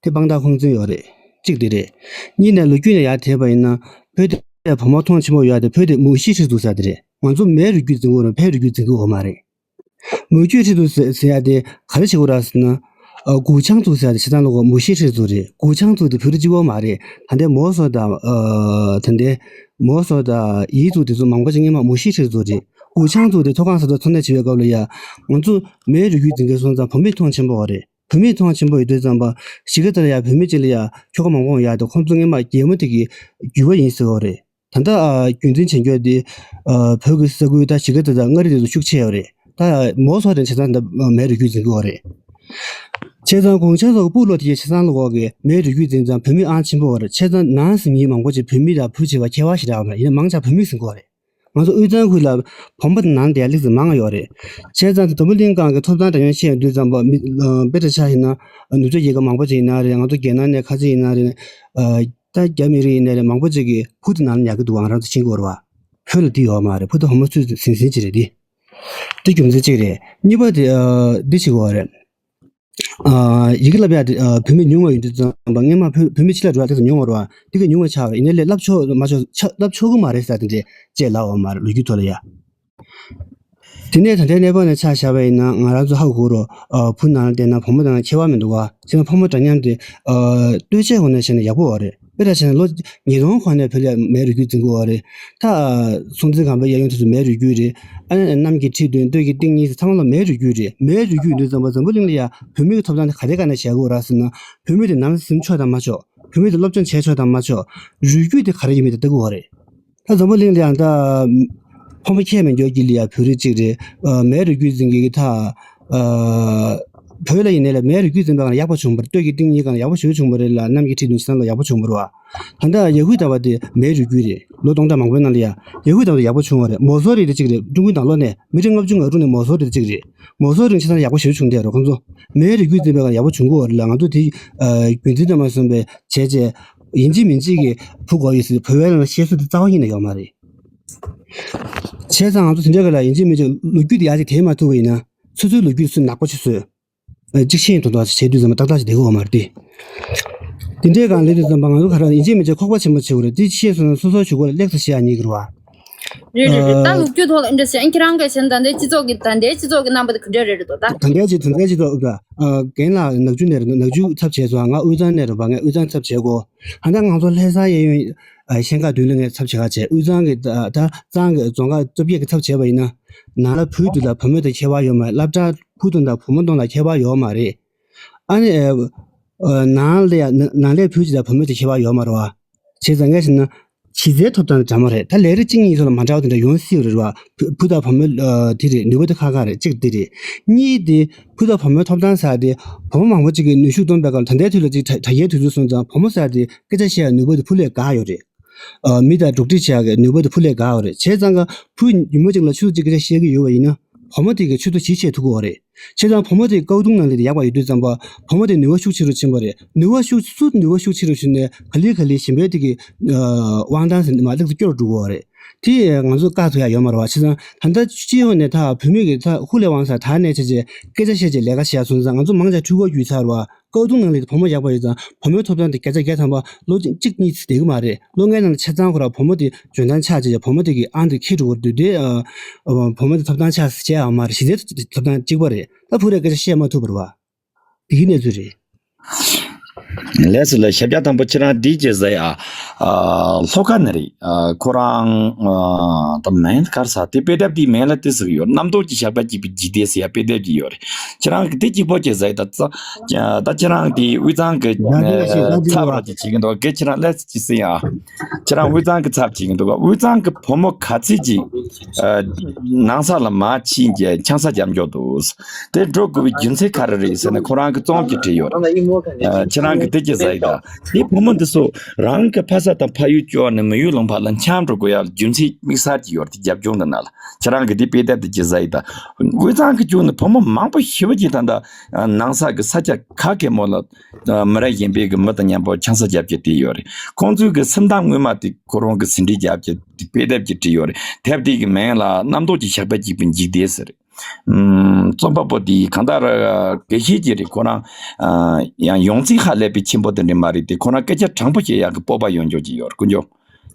དེ་དཔང་རྟགས་ཁུངས་བཙུན་ཡོད་རེད། གཅིག་དེ་རེད། གཉིས་ནས་ལོ་རྒྱུས་ནས་ཡར་དེད་པ་ཡིན་ན་བོད་དེ་བོད་མ་མཐོང་ཆེན་པོ་ཡོད་དེ། བོད་དེ་མུ་ཤི་ཧྲི་ཙུ་ཟེར་དེ་རེད། ང་ཚོ་མའི་རུས་རྒྱུད་འཛིན་གྱི་ཡོད་རེད། ཕའི་རུས་རྒྱུད་འཛིན་གྱི་ཡོད་མ་རེད། མུ་ཁྱུད་ཧྲི་ཙུ་ཟེར་ཟེར་ཡ་དེ་ག་རེ་བྱེད་དགོས་ར་ཟེར་ན། ཨ་གུ་ཆང་ཙུ་ཟེར་ཡ་དེ་སྤྱིར་བཏང་ལ་གོ་མུ་ཤི་ཧྲི་ཙུ་རེད། གུ་ཆང་ཙུ་དེ་བོད་རིགས་གཅིག་པོ་མ་རེད། ད་ལྟའི་མོ་སོ་དང་ཨ་ད་ལྟའི་མོ་སོ་དང་ཡི་ཙུ་དེ་ཚོ་མང་པོ་ཅིག་སྔོན་མ་མུ་ཤི་ཧྲི་ཙུ་རེད། གུ་ཆང་ཙུ་དེ་མཐོ་སྒང་ས་མཐོ་འཚོ་གནས་བྱེད་པའི་སྐབས་ལ་ཡ་ང་ཚོ་མའི་རུས་རྒྱུད་འཛིན་མཁན་སོང་ཙང་བོད་མི་མཐོང་ཆེན་པོ་ཡོད་རེད། བོད་མི་མཐོང་ཆེན་པོ་ཡོད་དུས་ཙམ་པ་གཞིས་ཀ་རྩེ་ལ་ཡ་བོད་མི་གཅིག་ལ་ཡ་ཁྱོ་ག་མང་པོ་ཡོད་དེ། ཁོང་ཚོ་སྔོན་མ་རྒྱལ་མོ་དེ་གི་རྒྱུད་པ་ཡིན་ཟེར་བ་རེད། ད་ལྟ་ཨ་རྒྱུན་འཛིན་བྱེད་རྒྱུ་དེ་ཨ་བོད་ཀྱི་ས་ཁུལ་ད་གཞིས་ཀ་རྩེ་དང་མངའ་རིས་དེ་ཚོ་ཤུགས་ཆེ་ཡོད་རེད། ད་མོ་སོ་དེ་བྱས་ཙང་ད་མའི་རུས་རྒྱུད་འཛིན་གྱི་ཡོད་རེད། བྱས་ཙང་གུ་ཆང་ཙུ་གི་སྤུ་ལོ་དེ་བྱས་ཙང་ལ་འོག་གི་མའི་རུས་རྒྱུད་འཛིན་ཙང་བོད་མི་ཨང་ཆེན་པོ་ཡོད་རེད། བྱས་ཙང་ནང་སེམས་ཉིད་མང་པོ་ཅིག་བོད་མི་དང་བོད་བྱེད་པ་ཁྱད་པར་ཞིག་རག་མ་རེད། ཡིན་ན་མང་ཆེ་བ་བོད་མི་ཟིན་གྱི་ཡོད་རེད། ང་ཚོ་དབུས་གཙང་ཁུལ་ལ་བོན་པོ་དེ་ནང་ལ་ཡ་ལེགས་ཙམ་མང་ང་ཡོད་རེད། བྱས་ཙང་དེ་འཛམ་བུ་གླིང་སྒང་གི་ཐོབ་ཐང་འདྲ་མཉམ་བཤད་ཡོང་དུས་ཙམ་པ་མི་ཨ་དཔེ་འདྲ་ཆ་བཞག་ན་ཨ་ནུབ་ཕྱོགས་རྒྱལ་ཁབ་མང་པོ་ཅིག་ཡིན་ན་རེད། ང་ཚོ་རྒྱལ་ནང་ནས་ཁ་ཆེ་ཡིན་ན་རེད། ཨ་ད་རྒྱ་མི་རིགས་ཡིན་ན་རེད། མང་པོ་ཅིག་གིས་བུ་དེ་ནང་ལ་ཉར་གི་འདུག་ཨང་རང་ཚོ་ཤེས་ཀྱི་ཡོད་རེད་བ། བོད་ལ་དེ་ཡོད་མ་རེད། བུ་དེ་ཧོ་མོ་སུ་ཟིན་ཟིན་ཅིག་རེད་དེ། དེ་རྒྱུ་མཚན་གཅིག་རེད། གཉིས་པ་དེ་ཨ་འདི་བྱེད་དགོས་རེད། ཨ། ཡི་གེ་བསླབ་ཡག་དེ་ཨ། བུད་མེད་ཉུང་བ་ཡིན་དུས་ཙམ་པ་སྔས་མ་བུ་བུད་མེད་ཆེ་ལ་འགྲོ་ཡག་དེ་ཚོ་ཉུང་བ་རེད་བ། དེ་ག་ཉུང་བ་ཆགས་པ་རེད། ཡིན་ནའི་བསླབ་ཆོག་མ་ཆོག་ཆ་བསླབ་ཆོག་གི་མ་རེད་ཟེར་དེ་འདྲས་བཅས་ལབ་པ་མ་རེད། ལོ་རྒྱུས་ཐོག་ལ་ཡ། དེ་ནས་ད་ལྟའི་གནས་བབ་ནས་ཆ་བཞག་པ་ཡིན་ན་ང་རང་ཚོ་ཧ་གོ་རོགས། ཨ། བུ་ནང་ལ་བསྡད་ན་བུ་མོ་དང་ཁྱད་པར་མི་འདུག་ག་ཅེས་ན་ཕོ་མོ་འདྲ་མཉམ་དེ། ཨ། ལྟོས་བཅས་ངོས་ནས་བཤད་ན་ཡག་པོ་བ་རེད། དཔེར་ན་བྱས་ན་ལོ་ཉིས་སྟོང་གོང་ནས་བོད་ལ་མའི་རིགས་རྒྱུད་འཛིན་གྱི་ཡོད་རེད། ད་སྲོང་བཙན་སྒམ་པོའི་གཡས་གཡོན་དེ་ཚོ་མའི་རིགས་རྒྱུད་རེད། ཨ་ནི་གནམ་གྱི་ཁྲི་བདུན་སྟོད་ཀྱི་གཏིང་གཉིས་ཚང་མ་ལ་མའི་རིགས་རྒྱུད་རེད། མའི་རིགས་རྒྱུད་ཡིན་དུས་ཙམ་པ་འཛམ་བུ་གླིང་ལ་ཡ་བུད་མེད་ཀྱི་ཐོབ་ཐང་དེ་ག་དེ་ག་ནས་བྱེད་དགོས་ར་ཟེར་ན། བུད་མེད་དེ་ནང་ཟིན་ཆོག་དང་མ་ཆོག་བུད་མེད་དེ་སློབ་སྦྱོང་བྱེད་ཆོག་དང་མ་ཆོག་རིགས་རྒྱུད་དེ་ག་རེ་ཡིན་མིན་དེ་ལྟ་དགོས་རེད། ད་འཛམ་བུ་གླིང་ལ་ཡང་ད་ཕོ་མོ་ཁྱད་མེད་འགྱོ་གི་ལ་ཡ་བོད་རིགས་གཅིག་རེད། ཨ། མའི་རིགས་རྒྱུད་འཛིན་གྱི་ད། ཨ། བོད་ལ་ཡིན་ནའི་ལ་མའི་རིགས་རྒྱུད་འཛིན་པ་གང་ལ་ཡག་པོ་བྱུང་བ་རེད། སྟོད་ཀྱི་གཏིང་གཉིས་གང་ལ་ཡག་པོ་ཞེ་པོ་བྱུང་བ་རེད་ལ། གནམ་གྱི་ཁྲི་བདུན་ཆ་ཚང་ལ་ཡག་པོ་བྱུང་བ་རེད་བ། ད་ལྟ་ཡ་ཧུད་ད་བ་དེ་མའི་རིགས་རྒྱུད་རེད། ལོ་སྟོང་ཕྲག་མང་པོའི་ནང་ལ་ཡ་ཡ་ཧུད་ད་བ་དེ་ཡག་པོ་བྱུང་བ་རེད། མོ་སོ་རི་དེ་གཅིག་རེད། ཀྲུང་གོའི་ནང་ལོགས་ནས་མི་ཁྲི་ལྔ་བཅུ་ང་དྲུག་ནས་མོ་སོ་རི་དེ་གཅིག་རེད། མོ་སོ་རི་ཆ་ཚང་ཡག་པོ་ཞེ་པོ་བྱུང་བསྡད་རོགས། ཁོང་ཚོ་མའི་རིགས་རྒྱུད་འཛིན་པའི་སྒང་ཡག་པོ་བྱུང་གི་ཡོད་རེད་ལ། ང་ཚོ་དེ་རྒྱུད་འཛིན་དུ་མ་སོང་བའི་བྱས་རྗེས་ཡིན་གཅིག་མིན་གཅིག་གི་བུ་དགོས་ཡོད་ཟེར་བོད་པའི་ནང་ལ་བཤད་སྲོལ་དེ་རྩ་བ་ཉིད་ནས་ཡོད་མ་རེད། བྱས་ཙང་ང་ཚོ་དེ་འདྲའི་སྒང་ལ་ཡིན་གཅིག་མིན་གཅིག་ལོ་རྒྱུས་དེ་ཡར་ཅིག་དེད་མ་ཐུབ་པ་ཡིན་ན། སོ་སོའི་ལོ་རྒྱུས་སུ་ནག་པོ་ཅིག་བཟོས། གཅིག་ཤེས་ཡོན་དོན་དག་བྱེད་དུས་ཙམ་པ་ཏག་ཏག་ཅིག་བསྡད་ཀྱི་ཡོད་མ་རེད་དེ། དེ་འདྲའི་སྒང་སླེབས་དུས་ཙམ་པ་ང་ཚོ་ག་རེ་ཡིན་གཅིག་མིན་གཅིག་ཁོག་པ་ཆེན་པོ་བྱེད་དགོས་རེད། དེ་ཤེས་སོང་ན་སོ་སོའི་གཞུག་གུ་ལ་ལེགས་སུ་བཤད་ཡག་ཉེ་གི་རེད་བ། རེད་རེད་རེད། ད་ཨ། ལོ་རྒྱུས་ཐོག་ལ་འདི་འདྲ་བཤད་ཁྱེད་རང་གིས་བྱས་ན་ད་ལྟའི་སྤྱི་ཚོགས་ཀྱི་ད་ལྟའི་སྤྱི་ཚོགས་ཀྱི་རྣམ་པ་དེ་ག་འདྲ་རེད་རེད་དོ་ད། ད་ལྟའི་སྤྱི་ད་ལྟའི་སྤྱི་ཚོགས་ཨ། རྒན་ལགས་ནག་ཆུ་ནས་རེད། ནག་ཆུ་ཚབ་བྱས་སོང་། ང་དབུས་གཙང་ནས་རེད་པ། ངས་དབུས་གཙང་ཚབ་བྱས་གོ། ད་ལྟ་ང་ཚོ་ལྷ་ས་གཡས་གཡོན་ཨ། ཤན་ཁག་བདུན་ལ་ངས་ཚབ་བྱེད་ག་བྱས། དབུས་གཙང་གི་ད་ད་གཙང་གི་རྫོང་ཁག་བཅོ་བརྒྱད་ཀྱི་ཚབ་བྱས་པ་ཡིན་ན། ནང་ལ་བུ་དེ་ལ་བུ་མོ་དང་ཁྱད་པར་ཡོད་མ་རེད། སློབ་གྲྭ་བུ་དང་དང་བུ་མོ་དང་ལ་ཁྱད་པར་ཡོད་མ་རེད། ཨ་ནི་ཨ། ནང་ལ་ཡ་ནང་ལས་བུ་དེ་དང་བུ་མོ་དང་ཁྱད་པར་ཡོད་མ་རེད་བ། བྱས་ཙང་ངས་བྱས་ན། གཞི་རྩའི་ཐོབ་ཐང་འདྲ་མོ་རེད། ད་ལས་རིགས་གཅིག་གཉིས་ཚོ་ལ་མ་འདྲ་བ་དེ་འདྲ་ཡོང་སྲིད་རེད་བ། བུ་བུ་དང་བུ་མོའི་ཨ། དེ་རེད། ནུས་པ་དེ་ཁག་ཁག་རེད། གཅིག་དེ་རེད། གཉིས་དེ་བུ་དང་བུ་མོའི་ཐོབ་ཐང་ཟེར་དེ་བུ་མོ་མང་པོ་གཅིག་གིས་ནུས་ཤུགས་བཏོན་པའི་སྐབས་ད་ལྟའི་དུས་ལ་གཅིག་དྲ་དྲ་རྒྱའི་དུས་ཚོད་སོང་ཙང་བུ་མོ་ཟེར་དེ་སྐད་ཆ་བཤད་ཡག་ནུས་པ་དེ་ཕུ་ལས་འགག་ཡོད་རེད། ཨ། མི་དང་འགྲོགས་འདྲིས་བྱེད་ཡག་གི་ནུས་པ་དེ་ཕུ་ལས་འགག་ཡོད་རེད། བྱས་ཙང་ཀ་བུ་ཉིན་མོ་གཅིག་ལ་ཆུ་ཚོད་གཅིག་སྐད་ཆ་བཤད་ཀྱི་ཡོད་པ་ཡིན་ན། བུ་མོ་དེ་གིས་ཆུ་ཚོད་བཞི་བཤད་ཐུབ་ཀྱི་ཡོད་རེད། བྱས་ཙང་བུ་མོ་དེ་ཀའུ་ཏུང་ནང་ལས་དེ་ཡག་པ་ཡོད་དུས་ཙམ་པ་བུ་མོ་དེ་ནུས་པ་ཤུགས་ཆེ་རུ་ཕྱིན་པ་རེད། ནུས་པ་ཤུགས་སུ་ནུས་པ་ཤུགས་ཆེ་རུ་ཕྱིན་ནས་ག་ལེ་ག་ལེ་གཞན་པའི་དེ་གི་ཨ། དབང་ཐང་ཟེར་མ་ལེགས་སུ་སྐྱོ་རུ་འགྲོ་གི་ཡོད་རེད། དེ་ང་ཚོ་བཀག་ཐུབ་ཡག་ཡོད་མ་རེད་བ། བྱས་ཙང་ད་ལྟ་སྤྱི་ཡོངས་ནས་ད་བུད་མེད་ཀྱི་ད་ཧུ་ལས་དབང་ས་ད་ནས་བྱས་རྗེས་སྐད་ཆ་བཤད་རྗེས་ལས་ཀ་བྱེད་ཡག་སོང་ཙང་ང་ཚོ་མང་ཆེ་འཕྲུལ་འཁོར་བརྒྱུད་ཚར་བ། ཀའུ་ཏུང་ནང་ལས་བུ་མོ་ཡག་པ་ཡོད་ཙང་བུ་མོའི་ཐོབ་ཐང་དེ་བརྒྱ་ཆ་བརྒྱ་ཐམ་པ་ལོ་གཅིག་གཉིས་ཙམ་བསྡད་ཀྱི་མ་རེད། ལོ་ལྔའི་ནང་ལ་ཆ་ཚང་ཁོ་རང་བུ་མོ་དེ་འཇོན་ཐང་ཆག་བྱས་བྱས་བུ་མོ་དེ་གི་ཨང་དེ་འཁྱེར་འགྲོ་གི་འདུག་དེ་ཨ། བུ་མོ་དེ་ཐོབ་ཐང་ཆག་བྱས་ཡག་མ་རེད། གཞི་རྩའི་ཐོབ་ཐང་གཅིག་པ་རེད། ད་བུ་རེ་སྐད་ཆ་བཤད་མ་ཐུབ་པ་རེད་བ། དེ་གི་གནས་ཚུལ་རེད། ལགས་སོ་ལགས། ཞབས་བཀྱག་དང་པོ་ཁྱེད་རང་འདི་བྱས་ཟེར་ཡ། ཨ། ལྷོ་ཁ་ནས་རེད། ཨ། ཁོ་རང་ཨ། ད་མིང་ག་རེ་ཟེར་དེ་དཔེ་དེབ་དེའི་མིང་ལ་དེ་ཟེར་གྱི་ཡོད། རྣམ་རྟོག་གི་ཞགས་པ་གཅིག་པའི་འཇིག་རྟེན་ཟེར་ཡ་དཔེ་དེབ་ཅིག་ཡོད་རེད། ཁྱེད་རང་གིས་དེ་གཅིག་པོ་བྱས་ཟེར་ཡ་ད་ཙ། ད་ཁྱེད་རང་དེ་དབུས་གཙང་གི་ཚབ་རོགས་ཅིག་བྱེད་ཀྱི་འདུག་གས། ཁྱེད་རང་ལགས་སོ་ཅིག་ཟེར་ཡ། ཁྱེད་རང་དབུས་གཙང་གི་ཚབ་བྱེད་ཀྱི་འདུག་གས། དབུས་གཙང་གི་བུ་མོ་ག་ཚད་ཅིག་ཨ། ནང་ས་ལ་མར་ཕྱིན་རྗེས་ཆང་ས་རྒྱག་མགྱོགས་འདུག་དེ་འགྲོ་དགོས་པའི་རྒྱུ་མཚན་ག་རེ་རེད་ཟེར་ན་ཁོ་རང་གི་རྩོམ་གྱིས་བྲིས་ཡོད་རེད། ཨ། ཁྱེད་རང་གིས་དེ་གཅིག་ཟེར་ཡ་ད། དེ་བུ་མོ་འདི་ཚོ་རང་གི་ཕ་ས་དང་ཕ་ཡུལ་བཅོལ་ནས་མི་ཡུལ་ལུང་པ་ལ་འཁྱམས་འགྲོ་དགོས་ཡ་རྒྱུ་མཚན་དམིགས་བསལ་གྱི་ཡོད་རེད། དེ་རྒྱབ་ལྗོངས་འདི་ནང་ལ་ཁྱེད་རང་གིས་དེ་དཔེ་དེབ་དེ་གཅིག་ཟེར་ཡ་ད། དབུས་གཙང་གི་ཕྱོགས་ནས་བུ་མོ་མང་པོ་ཞེ་པོ་ཅིག་ད་ལྟ་ནང་ས་གི་ས་ཆ་ག་གེ་མོ་ལ་མི་རབས་གཞོན་པའི་གི་མི་དང་མཉམ་པོ་ཆང་ས་རྒྱབ་ཀྱི་བསྡད་ཡོད་རེད། ཁོང་ཚོའི་གི་སེམས་གཏམ་སྔོན་མ་དེ་ཁོ་རང་གི་ཟིན་བྲིས་རྒྱབ་ཀྱི་དེ་དཔེ་དེབ་ཅིག་བྲིས་ཡོད་རེད། དེབ་དེ་གི་མིང་ལ་རྣམ་རྟོག་གི་ཞགས་པ་གཅིག་པའི་འཇིག་རྟེན་ཟེར། ཨམ། རྩོམ་པ་པོ་དེ་གང་ལྟར་དགེ་བཤེས་ཅིག་རེད། ཁོ་རང་ཨ། ཡང་ཡོང་ཚད་ཧ་ལས་པའི་ཆེན་པོ་དེ་འདྲ་མ་རེད་དེ། ཁོ་རང་སྐད་ཆ་དྲང་པོ་བཤད་ཡག་གི་སྤོབས་པ་ཡོད་མགྱོགས་ཅིག་ཡོད་རེད། དཀོན་མཆོག་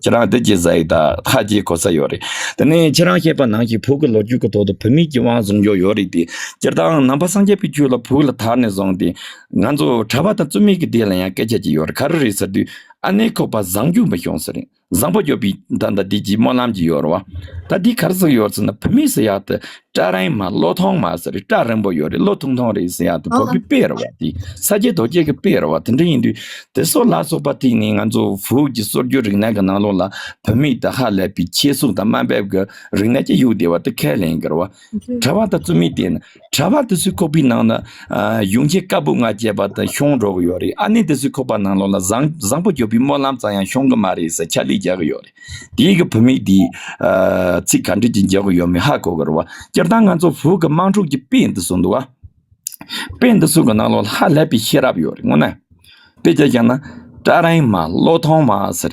ཁྱེད་རང་འདི་གཅིག་ཟེར་ཡ་ད་ཧ་ཅང་གོ་ས་ཡོད་རེད། དེ་ནས་ཁྱེད་རང་བཤད་པ་ནང་བཞིན་བོད་ཀྱི་ལོ་རྒྱུས་ཀྱི་ཐོག་ཏུ་བུད་མེད་ཀྱི་དབང་བཟུང་རྒྱུ་ཡོད་རེད་དེ། སྤྱིར་བཏང་ནང་པ་སངས་རྒྱས་པའི་ཆོས་ལ་བོད་ལ་དར་ནས་བཟུང་སྟེ་ང་ཚོ་གྲྭ་པ་དང་བཙུན་མའི་གི་སྡེ་ལ་ཡང་སྐད་ཆ་ཅིག་ཡོད་རེད། ག་རེ་རེད་ཟེར་དུས་ཨ་ནེ་ཁོག་པ་བཟང་རྒྱུ་མི་ཤོང་ཟེར་རེད། བཟང་པོ་སྐྱོབ་པའི་ད་ལྟ་འདི་གྱི་སྨོན་ལམ་གྱི་ཡོད་རེད་བ། ད་འདི་ག་རེ་ཟེར་ཡོད་ཟེར་ན་བུད་མེད་ཟེར་ཡག་དེ་སྐྲ་རིང་མ་བློ་ཐུང་མ་ཟེར་རེད། སྐྲ་རིང་པོ་ཡོད་རེད། བློ་ཐུང་ཐུང་རེད་ཟེར་ཡག་དེ་བོད་པའི་དཔེ་རེད་བ། དེ་ས་སྐྱ་རྡོ་སྐྱེས་ཀྱི་དཔེ་རེད་བ། དེ་འདྲ་ཡིན་དུས་དེ་ཚོ་ལ་སོགས་པ་ཐིག་ནས་ང་ཚོ་བོད་ཀྱི་སྲོལ་རྒྱུན་རིག་གནས་ཀྱི་ནང་ལོགས་ལ་བུད་མེད་དེ་ཧ་ལས་པའི་ཆེད་གཟུགས་དང་དམའ་འབེབས་ཀྱི་རིག་གནས་ཀྱི་ཡུལ་དེ་བ་དེ་ཁས་ལེན་གྱི་རེད་བ། གྲྭ་པ་དང་བཙུན་མའི་སྟེང་ན་གྲྭ་པ་དེ་ཚོའི་ཁོག་པའི་ནང་ན་ཨ། གཞུང་ཆེན་བཀའ་པོད་ལྔ་བཅས་པ་དང་ཤོང་འགྲོ་གི་ཡོད་རེད། ཨ་ནེ་དེ་ཚོའི་ཁོག་པ་ནང་ལོགས་ལ་བཟང་བཟང་པོ་སྐྱོབ་པའི་སྨོན་ལམ་ཙམ་ཡང་ཤོང་གི་མ་རེད་ཟེར་ཕྱག་ལས་རྒྱག་གི་ཡོད་རེད། དེའི་གི་བུད་མེད་དེ་ཨ། ཚིག་ག་འདྲ་ཅིག་རྒྱག་གི་ཡོད་མེད་ཧ་གོ་གི་རེད་བ། སྤྱིར་བཏང་ང་ཚོ་བོད་ཀྱི་དམངས་ཁྲོད་ཀྱི་དཔེ་འདི་ཚོ་འདུག་བ། དཔེ་འདི་ཚོ་གི་ནང་ལོགས་ལ་ཧ་ལས་པའི་ཤེས་རབ་ཡོད་རེད། དངོས་གནས། དཔེ་ཆ་བཞག་ན་སྐྲ་རིང་མ་བློ་ཐུང་མ་ཟེར།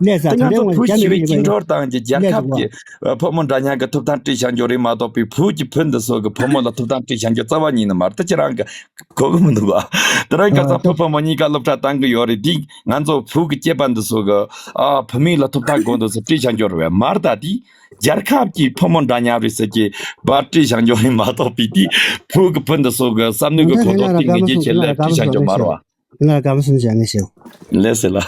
ལས་ས་ད་ང་ཚོ་བུ་ཞི་བའི་སྐྱིད་འགྲོར་བཏང་གི་རྒྱལ་ཁབ་ཀྱི་ཕོ་མོ་འདྲ་མཉམ་གྱི་ཐོབ་ཐང་སྤྲད་བཞག་རྒྱུ་རེད་མ་གཏོགས་པའི་བུ་གྱི་ཕུ་འདི་ཚོ་གི་ཕོ་མོ་ལ་ཐོབ་ཐང་སྤྲད་བཞག་རྒྱུ་རྩ་བ་ཉིད་ནས་མ་རེད། ད་ཁྱེད་རང་གི་གོ་གི་མི་འདུག་བ། དེ་རིང་ཁ་སང་ཕོ་ཕོ་མོ་གཉིས་ཀ་སློབ་གྲྭ་བཏང་གི་ཡོད་རེད། དེ་ང་ཚོ་བུ་གི་སྐྱེས་པ་འདི་ཚོ་གི་ཨ་བུད་མེད་ལ་ཐོབ་ཐང་དགོས་འདུག་ཟེར་སྤྲད་བཞག་རྒྱུ་རེད་བས་མ་རེད། ད་དེ་རྒྱལ་ཁབ་ཀྱི་ཕོ་མོ་འདྲ་མཉམ་རེད་ཟེར་གྱི་བར་སྤྲད་བཞག་རྒྱུ་རེད་མ་གཏོགས་པའི་དེ་བུ་གི་ཕུ་འདི་ཚོ་གི་བསམ་བློ་གི་གོ་རྟོགས་གཏིང་ངེ་འཛིན་ཆེད་ལ་སྤྲད་བཞག་རྒྱུ་མ་རེད་བ། ང་ལ་སྐར་མ་གསུམ་བྱ་ངེས་ཤེས། ལེ་སི་ལ།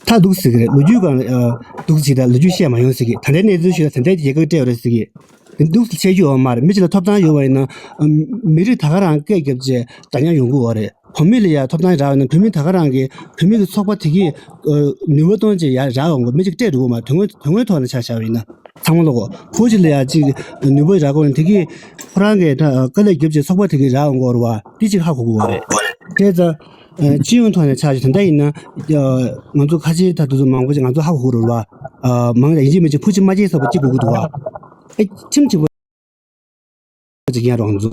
ད་འདུག་ཟེར་གི་རེད། ལོ་རྒྱུས་སྒང་ལ་འདུག་ཟེར་ད་ལོ་རྒྱུས་བཤད་མ་ཡོང་ཟེར་གི། ད་ལྟའི་གནས་ཚུལ་ཞིག་ལ་ད་ལྟའི་རྒྱལ་ཁབ་སྤྲད་ཡོད་རེད་ཟེར་གི། འདུག་ཟེར་བཤད་རྒྱུ་ཡོད་མ་རེད། མི་གཅིག་ལ་ཐོབ་ཐང་ཡོད་པ་ཡིན་ན་མི་རིགས་ད་ག་རང་སྐད་རྒྱབ་བྱས་འདྲ་མཉམ་ཡོང་གི་ཡོད་རེད། བུད་མེད་ལ་ཡང་ཐོབ་ཐང་རག་ཡོད་ན་བུད་མེད་ད་ག་རང་གི་བུད་མེད་ཀྱི་ཚོགས་པ་དེ་གིས་ནུས་པ་བཏོན་བྱས་ཡར་རག་ཡོང་གི། མི་གཅིག་སྤྲད་འགྲོ་གི་མ་རེད། དོན་དངོས་དོན་དངོས་ཐོག་ནས་ཆ་བཞག་པ་ཡིན་ན། ཚང་མ་ལོག་གོ། བུ་གཅིག་ལ་ཡང་གཅིག་ནུས་པ་རག་དགོས་ན་དེ་གིས་ཁོ་རང་གིས་ད་དཀའ་ལས་རྒྱབ་བྱས་ཚོགས་པ་དེ་གིས་རག་ཡོང་གི་ཡོད་རེད་བ། དེ་གཅིག་ཧ་གོ་དགོས་པ་རེད། བྱས་ཙང་ ཨ། སྤྱི་ཡོངས་ཐོག་ནས་ཆགས་ཀྱི་དེ་འདྲ་ཡིན་ན། ཨ། ང་ཚོ་ཁ་ཆེའི་ད་དུ་ཚོ་མང་པོ་ཅིག་ང་ཚོ་ཧ་གོ་གི་རེད་བ། ཨ། མང་ཡང་ཡིན་གཅིག་མིན་གཅིག་ཕུ་གཅིག་མ་གཅིག་ཟེར་བ་གཅིག་དགོས་ཀྱི་འདུག་བ། ཨེ། ཁྱིམ་གཅིག་པོ་ཅིག་ཡིན་རོགས་ང་ཚོ་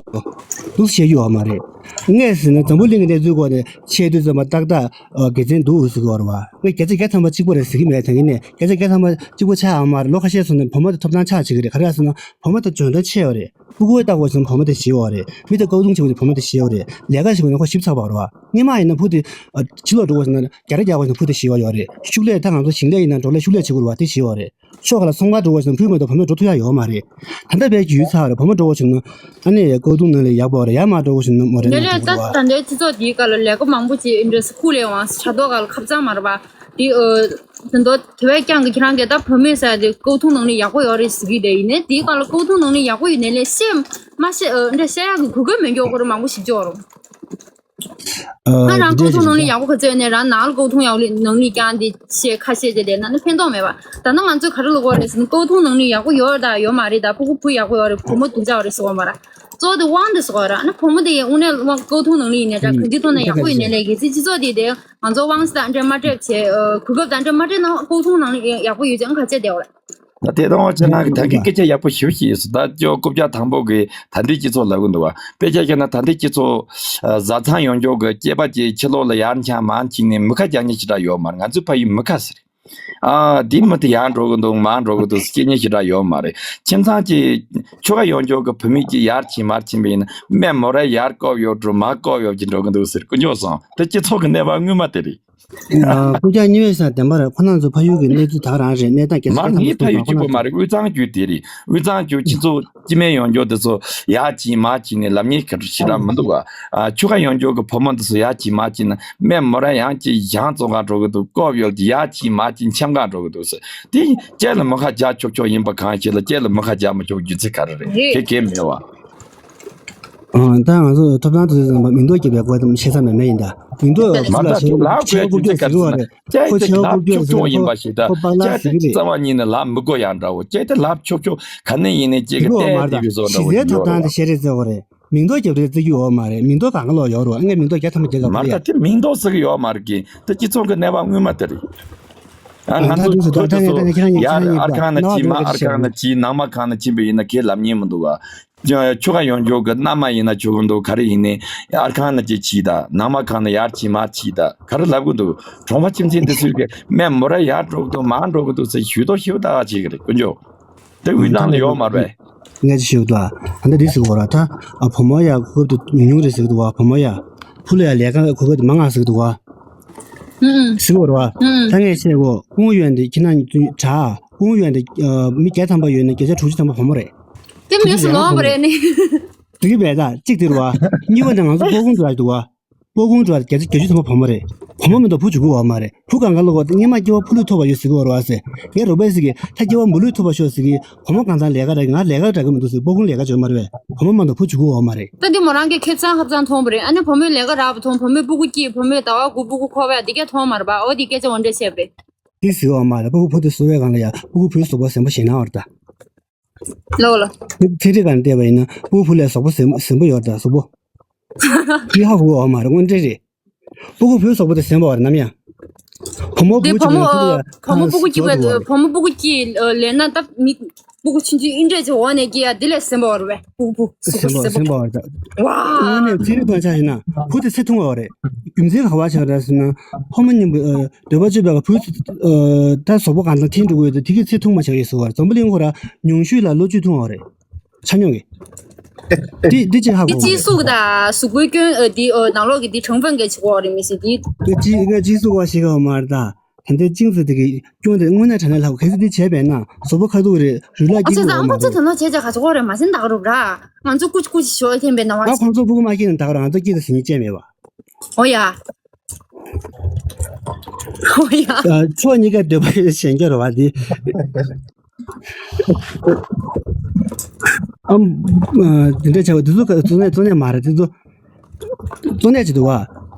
འདུག་བཤད་རྒྱུ་ཡོད་མ་རེད། ངས་ཟེར་ན་འཛམ་བུ་གླིང་གི་གནས་ཚུལ་སྐོར་ནས་བཤད་དུས་ཙམ་པ་ཏག་ཏག་ཨ། དགེ་མཚན་འདུག་ཟེར་གི་ཡོད་རེད་བ། ངས་བརྒྱ་ཆ་བརྒྱ་ཐམ་པ་གཅིག་པ་རེད་ཟེར་གི་མེད། ད་གིན་ནས་བརྒྱ་ཆ་བརྒྱ་ཐམ་པ་གཅིག་པ་ཆགས་ཡོད་མ་རེད། ལོ་ཁ་ཤས་སོང་ནས་བུ་མོ་དེ་ཐོབ་ཐང་ཆག་བྱེད་ཀྱི་རེད། ག་རེ་ཟེར་ན་བུ་མོ་དེ་འཇོན་ཐང་ཆེ་བ་རེད། སྤུ་གུ་ལྟ་དགོས་ཟེར་ན་བུ་མོ་དེ་ཞི་བ་རེད། མི་དེ་ཀའུ་ཐུང་བྱེད་དགོས་ཟེར་ན་བུ་མོ་དེ་ཞི་བ་རེད། ལས་ཀ་བྱེད་དགོས་ན་ཁོ་ཞིབ་ཚགས་པ་རེད་བ། སྔོན་མ་ཡིན་ན་བུ་དེ་ཨ། ཕྱི་ལོགས་འགྲོ་དགོས་ཟེར་ན་རྒྱ་ར་རྒྱག་དགོས་ཟེར་ན་བུ་དེ་ཞི་བ་ཡོད་རེད། ཤུགས་ལས་ད་ང་ཚོ་ཞིང་ལས་ཡིན་ན་འབྲོག་ལས་ཤུགས་ལས་བྱེད་དགོས་རེད་བ། དེ་ཞི་བ་རེད། ཕྱོགས་ཁག་ལ་ཚོང་ཁང་འགྲོ་དགོས་ཟེར་ན་བུ་མེད་དུ་བུ་མོས་འགྲོ་ཐུབ་ཡ་ཡོད་མ་རེད། ད་ལྟ་བའི་ཡུལ་ཚ་རེད། བུ་མོ་འགྲོ་དགོས་ཟེར་ན་ཨ་ནི་ཀའུ་ཐུང་ནང་ལ་ཡག་པོ་རེད། ཡར་མར་འགྲོ་དགོས་ཟེར་ན་མོ་རེད་ནང་འགྲོ་དགོས་རེད་བ། ད་ལྟའི་སྤྱི་ཚོགས་འདིའི་སྐབས་ལ་ལས་ཀ་མང་པོ་ཅིག་འདྲ་ཁུག་ལས་འོང་ཕྱག་རྡོག་སྒང་ལ་ཁབ་གཙང་མ་རེད་བ། དེ་ཨ། དེ་འདོ་དེ་བས་ཀྱང་གི་ཁྱེད་རང་གི་ད་བུ་མོས་ཟེར་དེ་ཀའུ་ཐུང་ནང་ལས་ཡག་པོ་ཡོད་རེད་ཟེར་གི་དེ་ཡིན་ནའི་དེའི་སྒང་ལ་ཀའུ་ཐུང་ནང་ལས་ཡག་པོ་ཡོད་ནའི་ལས་བཤད་མ་བཤད་ཨ། འདྲ་བཤད་ཡག་གི་གོ་སྐབས་མེད་མཁན་ཁོ་རང་མང་པོ་ཞིག་འབྱོར་རུང་། ཨ། ང་རང་ཀའུ་ཐུང་ནང་ལས་ཡག་པོ་ག་ཚོད་ནས་རང་ནང་ལ་ཀའུ་ཐུང་ཡག་པོ་ནང་ལས་ཀྱང་འདི་བཤད་ཁ་བཤད་བྱས་བསྡད་ན་ནི་ཕན་ཐོགས་མེད་པ། ད་ནི་ང་ཚོས་ག་རེ་ལབ་དགོས་རེད་ཟེར་ན་ཀའུ་ཐུང་ནང་ལས་ཡག་པོ་ཡོད་དང་ཡོད་མ་རེད། ད་སྤུ་གུ་བུ་ཡག་པོ་ཡོད་རེད། བུ་མོ་སྡུག་ཅག་རེད་ཟེར་བ་མ་རེད། གཙོ་བོ་དེ་དབང་དེ་ཟེར་བ་རེད། ཨ་ནི་བུ་མོ་དེ་ཡང་དངོས་གནས་དབང་ཀའུ་ཐུང་ནང་ལས་ཡིན་ནའི་འདྲ་ག་འདི་ཐོག་ནས་ཡག་པོ་ཡོད་ནའི་ལས་གལ་སྲིད་སྤྱི་ཚོགས་དེ་དེ་ང་ཚོ་དབང་ས་དང་འདྲ་མ་སྤྲད་བྱས་གོ་སྐབས་དང་འདྲ་མ་སྤྲད་ན་ཀའུ་ཐུང་ནང་ལས་ཡག་པོ་ཡོད་ཅེས་ང་ག་ཚད་བསྡད་པ་རེད། ད་དེ་དང་ཕྱི་ནང་གི་ད་གིན་སྐད་ཆ་ཡག་པོ་ཞིབ་ཞིག་ཡོད་སོང་། ད་ཅོ་རྐུབ་བཀྱག་དང་པོ་གི་ད་ལྟའི་སྤྱི་ཚོགས་ལབ་གི་འདུག་བ། དཔེ་ཆ་བཤད་ན་ད་ལྟའི་སྤྱི་ཚོགས་ཨ། བཟའ་ཚང་ཡོང་རྒྱུ་གི་སྐྱེས་པ་ཅིག་ཕྱི་ལོགས་ལ་ཡར་འཁྱམས་མར་འཁྱམས་ནས་མི་ཁ་རྒྱག་མཁན་ཞེ་དྲག་ཡོད་མ་རེད། ང་ཚོའི་ཕ་ཡུལ་མི་ཁ་ཟེར། ཨ། འདི་མི་དེ་ཡར་འགྲོ་གི་འདུག་མར་འགྲོ་གི་འདུག་སྐྱེ་མཁན་ཞེ་དྲག་ཡོད་མ་རེད། ཁྱིམ་ཚང་གི་ཁྱོ་ག་ཡོང་རྒྱུ་གི་བུད་མེད་ཅིག་ཡར་ཕྱིན་མར་ཕྱིན་པ་ཡིན་ན་སྨན་མོ་ར་ཡར་བཀོག་ཡོད་འགྲོ་མར་བཀོག་ཡོད་ཀྱི་འགྲོ་གི་འདུག་ཟེར། དཀོན་མཆོག་གསུམ། དེ་སྤྱི་ཚོགས་ཀྱི་གནས་བབ་དངོས་མ་དེ་རེད། ཨ། སྐུ་ཞབས་གཉིས་པས་ཟེར་བདེན་པ་རེད། ཁོ་རང་ཚོ་ཕ་ཡུལ་གྱི་གནས་ཚུལ་ད་ག་རང་རེད། གནས་སྟངས་གལ་མ་སྲིད་ངའི་ཕ་ཡུལ་གཅིག་པོ་མ་རེད། དབུས་གཙང་རྒྱུད་དེ་རེད། དབུས་གཙང་རྒྱུད་ཁྱེད་ཚོ་སྐྱེ་དམན་ཡོང་རྒྱུ་དེ་ཚོ་ཡར་ཕྱིན་མར་ཕྱིན་ནས་ལབ་མཁན་ག་འདྲ་ཞེ་དྲག་མི་འདུག་ག་ཨ། ཁྱོ་ག་ཡོང་རྒྱུ་གི་བུ་མོ་དེ་ཚོ་ཡར་ཕྱིན་མར་ཕྱིན་ན་སྨན་མོ་ར་ཡང་ཅིག་གཞང་བཙོང་ག་འགྲོ་གི་འདུག་བཀོག་ཡོད་ཀྱི་ཡར་ཕྱིན་མར་ཕྱིན་འཁྱམ་ག་འགྲོ་གི་འདུག་ཟེར། དེ་སྐྱེས་ལ་མི་ཁ་རྒྱག་ཆོག་ཆོག་ཡིན་པ་གང་ཞིག་ལ་སྐྱེས་ལ་མི་ཁ་རྒྱག་མི་ཆོག་རྒྱུ་མཚན་ག་རེ་རེད། རེད། ཁེ་གེ་མེད་བ། ཨ། ད་ང་ཚོ་ཐོབ་ཐང་དུ་ཟེར་བ་མིང་འདོགས་རྒྱབ་པའི་སྐོར་དེ་བཤད་ས་མེད་མེད་ཡིན་ད། མིང་འདོགས་ཡག་ཚུལ་ལ་ཞེ་པོ་ལབ་དགོས་ཀྱི་ཚིག་ག་ཟེར་ན་སྐྱེས་ཁོ་ཆེ་བ་ལབ་ཆོག་ཆོག་ཡིན་པ་ཞིག་ད་ཁོ་པག་ལ་ཟེར་གི་རེད། རྩ་བ་ཉིད་ནས་ལབ་མི་དགོས་ཡག་འདྲ་བོ། སྐྱེས་དེ་ལབ་ཆོག་ཆོག་ག་ནས་ཡིན་ནས་སྐྱེས་གི་བལྟས་དེ་གི་བཟོ་འདྲ་བོ་ཡོད་རེད་བ། ད་དེ་ཤེས་རེད་ཟེར་བ་རེད། མིང་འདོགས་རྒྱབ་རེད་ཟེར་གྱི་ཡོད་མ་རེད། མིང་འདོགས་གང་ག་ལོག་ཡོད་རེད་བ། ངས་མིང་འདོགས་བརྒྱ་ཐམ་པ་བརྒྱ་ལ་མ་རེད། ད་དེ་མིང་འདོགས་ཟེར་གི་ཡོད་མ་རེད་གི། ད་སྤྱི་ཚོགས་ཀྱི་གནས་བབ་དངོས་མ་དེ་རེད། ཨ། ང་ཚོ་ད་དུང་ཁོ་དེ་ཚོ་ཡར་ཨར་ཁང་ན་ཅི་མར་ཨར་ཁང་ན་ཅི་ནང་མ་ཁང་ན་ཅི་འབད་ཡིན་ན་ཁས་ལབ་མཁན་མི་འདུག་ག་ཁྱོ་ག་ཡོང་རྒྱུ་གི་མནའ་མ་ཡིན་ན་ཆོག་གི་འདུག་ག་རེ་ཡིན་ནའི་ཨར་ཁང་ན་ཅི་ཕྱིན་ད་ནང་མ་ཁང་ན་ཡར་ཕྱིན་མར་ཕྱིན་ད་ག་རེ་ལབ་གི་འདུག་གྲོང་པ་ཁྱིམ་མཚེས་འདི་ཚོས་གི་སྨན་མོ་ར་ཡར་འགྲོ་གི་འདུག་མར་འགྲོ་གི་འདུག་ཟེར་ཞུ་དོ་ཞུ་ད་བྱེད་གི་རེད་དཀོན་མཆོག་དེ་དབུས་གཙང་ལ་ཡོད་མ་རེད། ངས་ཅི་ཞུ་གི་འདུག་ད་འདི་འདི་ཟེར་གི་ཡོད་ར། ད་ཨ་བུ་མོ་ཡ་གོ་སྐབས་དེ་ཉུང་ཉུང་རེད་ཟེར་གི་འདུག་ཨ་བུ་མོ་ཡ་བུ་ལ་ཡ་ལས་ཀ་གོ་སྐབས་དེ་མང་ང་ཟེར་གི་འདུག་ཨ། ཨུམ། ཟེར་གི་ཡོད་ར། ཨུམ། ད་ངས་བཤད་གོ་སྐུ་ངོ་ཡོན་ཏེ་ཁྱེད་རང་གྲྭ་སྐུ་ངོ་ཡོན་ཏེ་མི་བརྒྱ་ཐམ་པ་ཡོད་ན་བརྒྱ་ཆ་དྲུག་ཅུ་ཐམ་པ་བུ་མོ་རེད། དེ་མི་སུ་ལོག་པ་རེད་ནི། དེ་གི་བས་ད་གཅིག་དེ་རེད་བ། གཉིས་པ་ནི་ང་ཚོ་སྤོ་སྐོང་འགྲོ་ཡ་འདུག་བ། སྤོ་སྐོང་འགྲོ་བར་བརྒྱ་ཆ་བརྒྱད་ཅུ་ཐམ་པ་བུ་མོ་རེད། བུ་མོ་མི་འདུག་བུ་འཇུག་གི་ཡོད་མ་རེད། བུ་གང་ག་ལོག་པ་སྔས་མ་སྐྱེ་བ་ཕོ་ལུས་ཐོབ་པ་ཡོད་ཟེར་གི་ཡོད་རེད་བ་ཟེར། ངས་རོགས་པས་ཟེར་གི་ད་སྐྱེ་བ་མོ་ལུས་ཐོབ་པ་ཤོག་ཟེར་གི། བུ་མོ་གང་ཚང་ལས་ཀ་རག་གི། ང་ལས་ཀ་རག་གི་མི་འདུག་ཟེར། སྤོ་སྐོང་ལས་ཀ་བྱོས་མ་རེད་བས། བུ་མོ་མི་འདུག་བུ་འཇུག་གི་ཡོད་མ་རེད། ད་འདི་མོ་རང་གི་ཁེ་བཟང་ཧབ་ཚང་མཐོང་པ་རེད། ཨ་ནི་བུ་མོའི་ལས་ཀ་རག་པ་མཐོང་། བུ་མོའི་སྤུ་གུ་སྐྱིད། བུ་མོའི་ཟླ་བ་དགུ་སྤུ་གུ་འཁོར་བ་འདི་གས་མཐོང་མ་རེད་པ། འོ་འདི་སྐད་ཆ་འོ་འདྲས་བཤད་པ་རེད། འདི་ཟེར་གི་ཡོད་མ་རེད། སྤུ་གུ་བུ་དེ་གསོ་བའི་སྒང་ལ་ཡ་སྤུ་གུ་བུའི་གཟུགས་པོ་ཟེན་པོ་ཞེ་ན་བར་ད། ལོ་ལོ། ཚན་རིག་སྒང་བལྟས་པ་ཡིན་ན་སྤུ་གུ་བུ་ལས་གཟུགས་པོ་ཟེན་ཟེན་པོ་ཡོད་རེད་ད། གཟུགས་པོ། དེ་ཧ་གོ་གི་ཡོད་མ་རེད། དངོས་འབྲེལ་རེད། སྤུ་གུ་བུའི་གཟུགས་པོ་དེ་ཟེན་པོ་བ་རེད་ནམ་ཡང་། བུ་མོ་དེ་བུ་བུ་མོ་ཅིག་ཡོད་ཁུལ་ལ་བུ་མོ་སྤུ་གུ་གཅིག་པ། བུ་མོ་སྤུ་གུ་གཅིག་ལེན་ན་ད་མི་སྤུ་གུ་ཆུང་ཆུང་ཨིན་འདྲས་ཅིག་འོག་ནས་སྐྱེ་ཡ་དེ་ལས་ཟེན་པོ་བ་རེད་པས། སྤུ་གུ་བུ་ཟེན་པོ་ཟེན་པོ་བ་རེད། ཝ། དངོས་གནས་ཚན་རིག་ཐོག་ཆ་ཡིན་ན་བུ་དེ་ཚེ་ཐུང་བ་རེད། རྒྱུ་མཚན་ག་བ་ཆགས་རེད་ཟེར་ན་ཕོ་མོ་གཉིས་པོ་འདོད་པ་སྤྱོད་པའི་བུ་ད་གཟུགས་པོ་གང་ཚང་འཐེན་འགྲོ་གི་ཡོད་དེ་དེ་གི་ཚེ་ཐུང་མ་ཆགས་ཡོད་ཟེར་བ་རེད། འཛམ་བུ་གླིང་ཁོ་ར་ཉུང་ཤོས་ལ་ལོ་བཅུ་ཐུང་བ་རེད། ཆ་སྙོམས་ཀྱི། འདི་འདི་ཅིག་ཧ་གོ། འདི་སྤྱི་གཟུགས་དང་གཟུགས་པོའི་སྐྱོན་ཨ་འདི་ཨ་ནང་ལོགས་ཀྱི་འདི་གྲངས་ཕན་གྱི་ཆེ་བ་རེད་མི་སྲིད་འདི། འདི་སྤྱི་ང་སྤྱི་གཟུགས་བ་ཞིག་ག་མ་རེད་ད། ད་ལྟའི་ཅིང་ཙི་དེ་གི་སྐྱོན་དེ་དངོས་གནས་དྲང་གནས་ལྷག་གལ་སྲིད་འདི་བྱས་པས་ན་གཟུགས་པོ་ཁ་ཐུག་རེད་རུས་ལ་ཨ་ཙི་སྐྱེ་ཙི་གི་ཨ་འོ་མ་ཁོ་ཚོ་རེད། དོ་ནོ་བྱས་བྱས་ག་ཚོད་གོ་རེད་མ་ཟིན་ད་ག་རུ་ར། ང་ཚོ་ཀུ་ཅི་ཀུ་ཅི་ཞོ་ཐེན་པའི་ནང་བ། ང་ཁོང་ཚོ་སྤུ་གུ་མ་སྐྱེས་ན་ད་ག་རུ་ང་ཚོ་སྐྱེས་ད་ཟིན་ཉི་བྱས་མེད་བ། ཨོ་ཡ། ཨོ་ཡ། ཕྱོགས་གཉིས་ཀ་འདོད་པ་ཞན་སྐྱོ་རུ་བ་འདི། ཨམ། འདི་འདྲ་བྱ་བ་འདི་ཚོ་གཙོ་གནད་གཙོ་གནད་མ་རེད་འདི་ཚོ། གཙོ་གནད་ཅིག་འདུག་བ།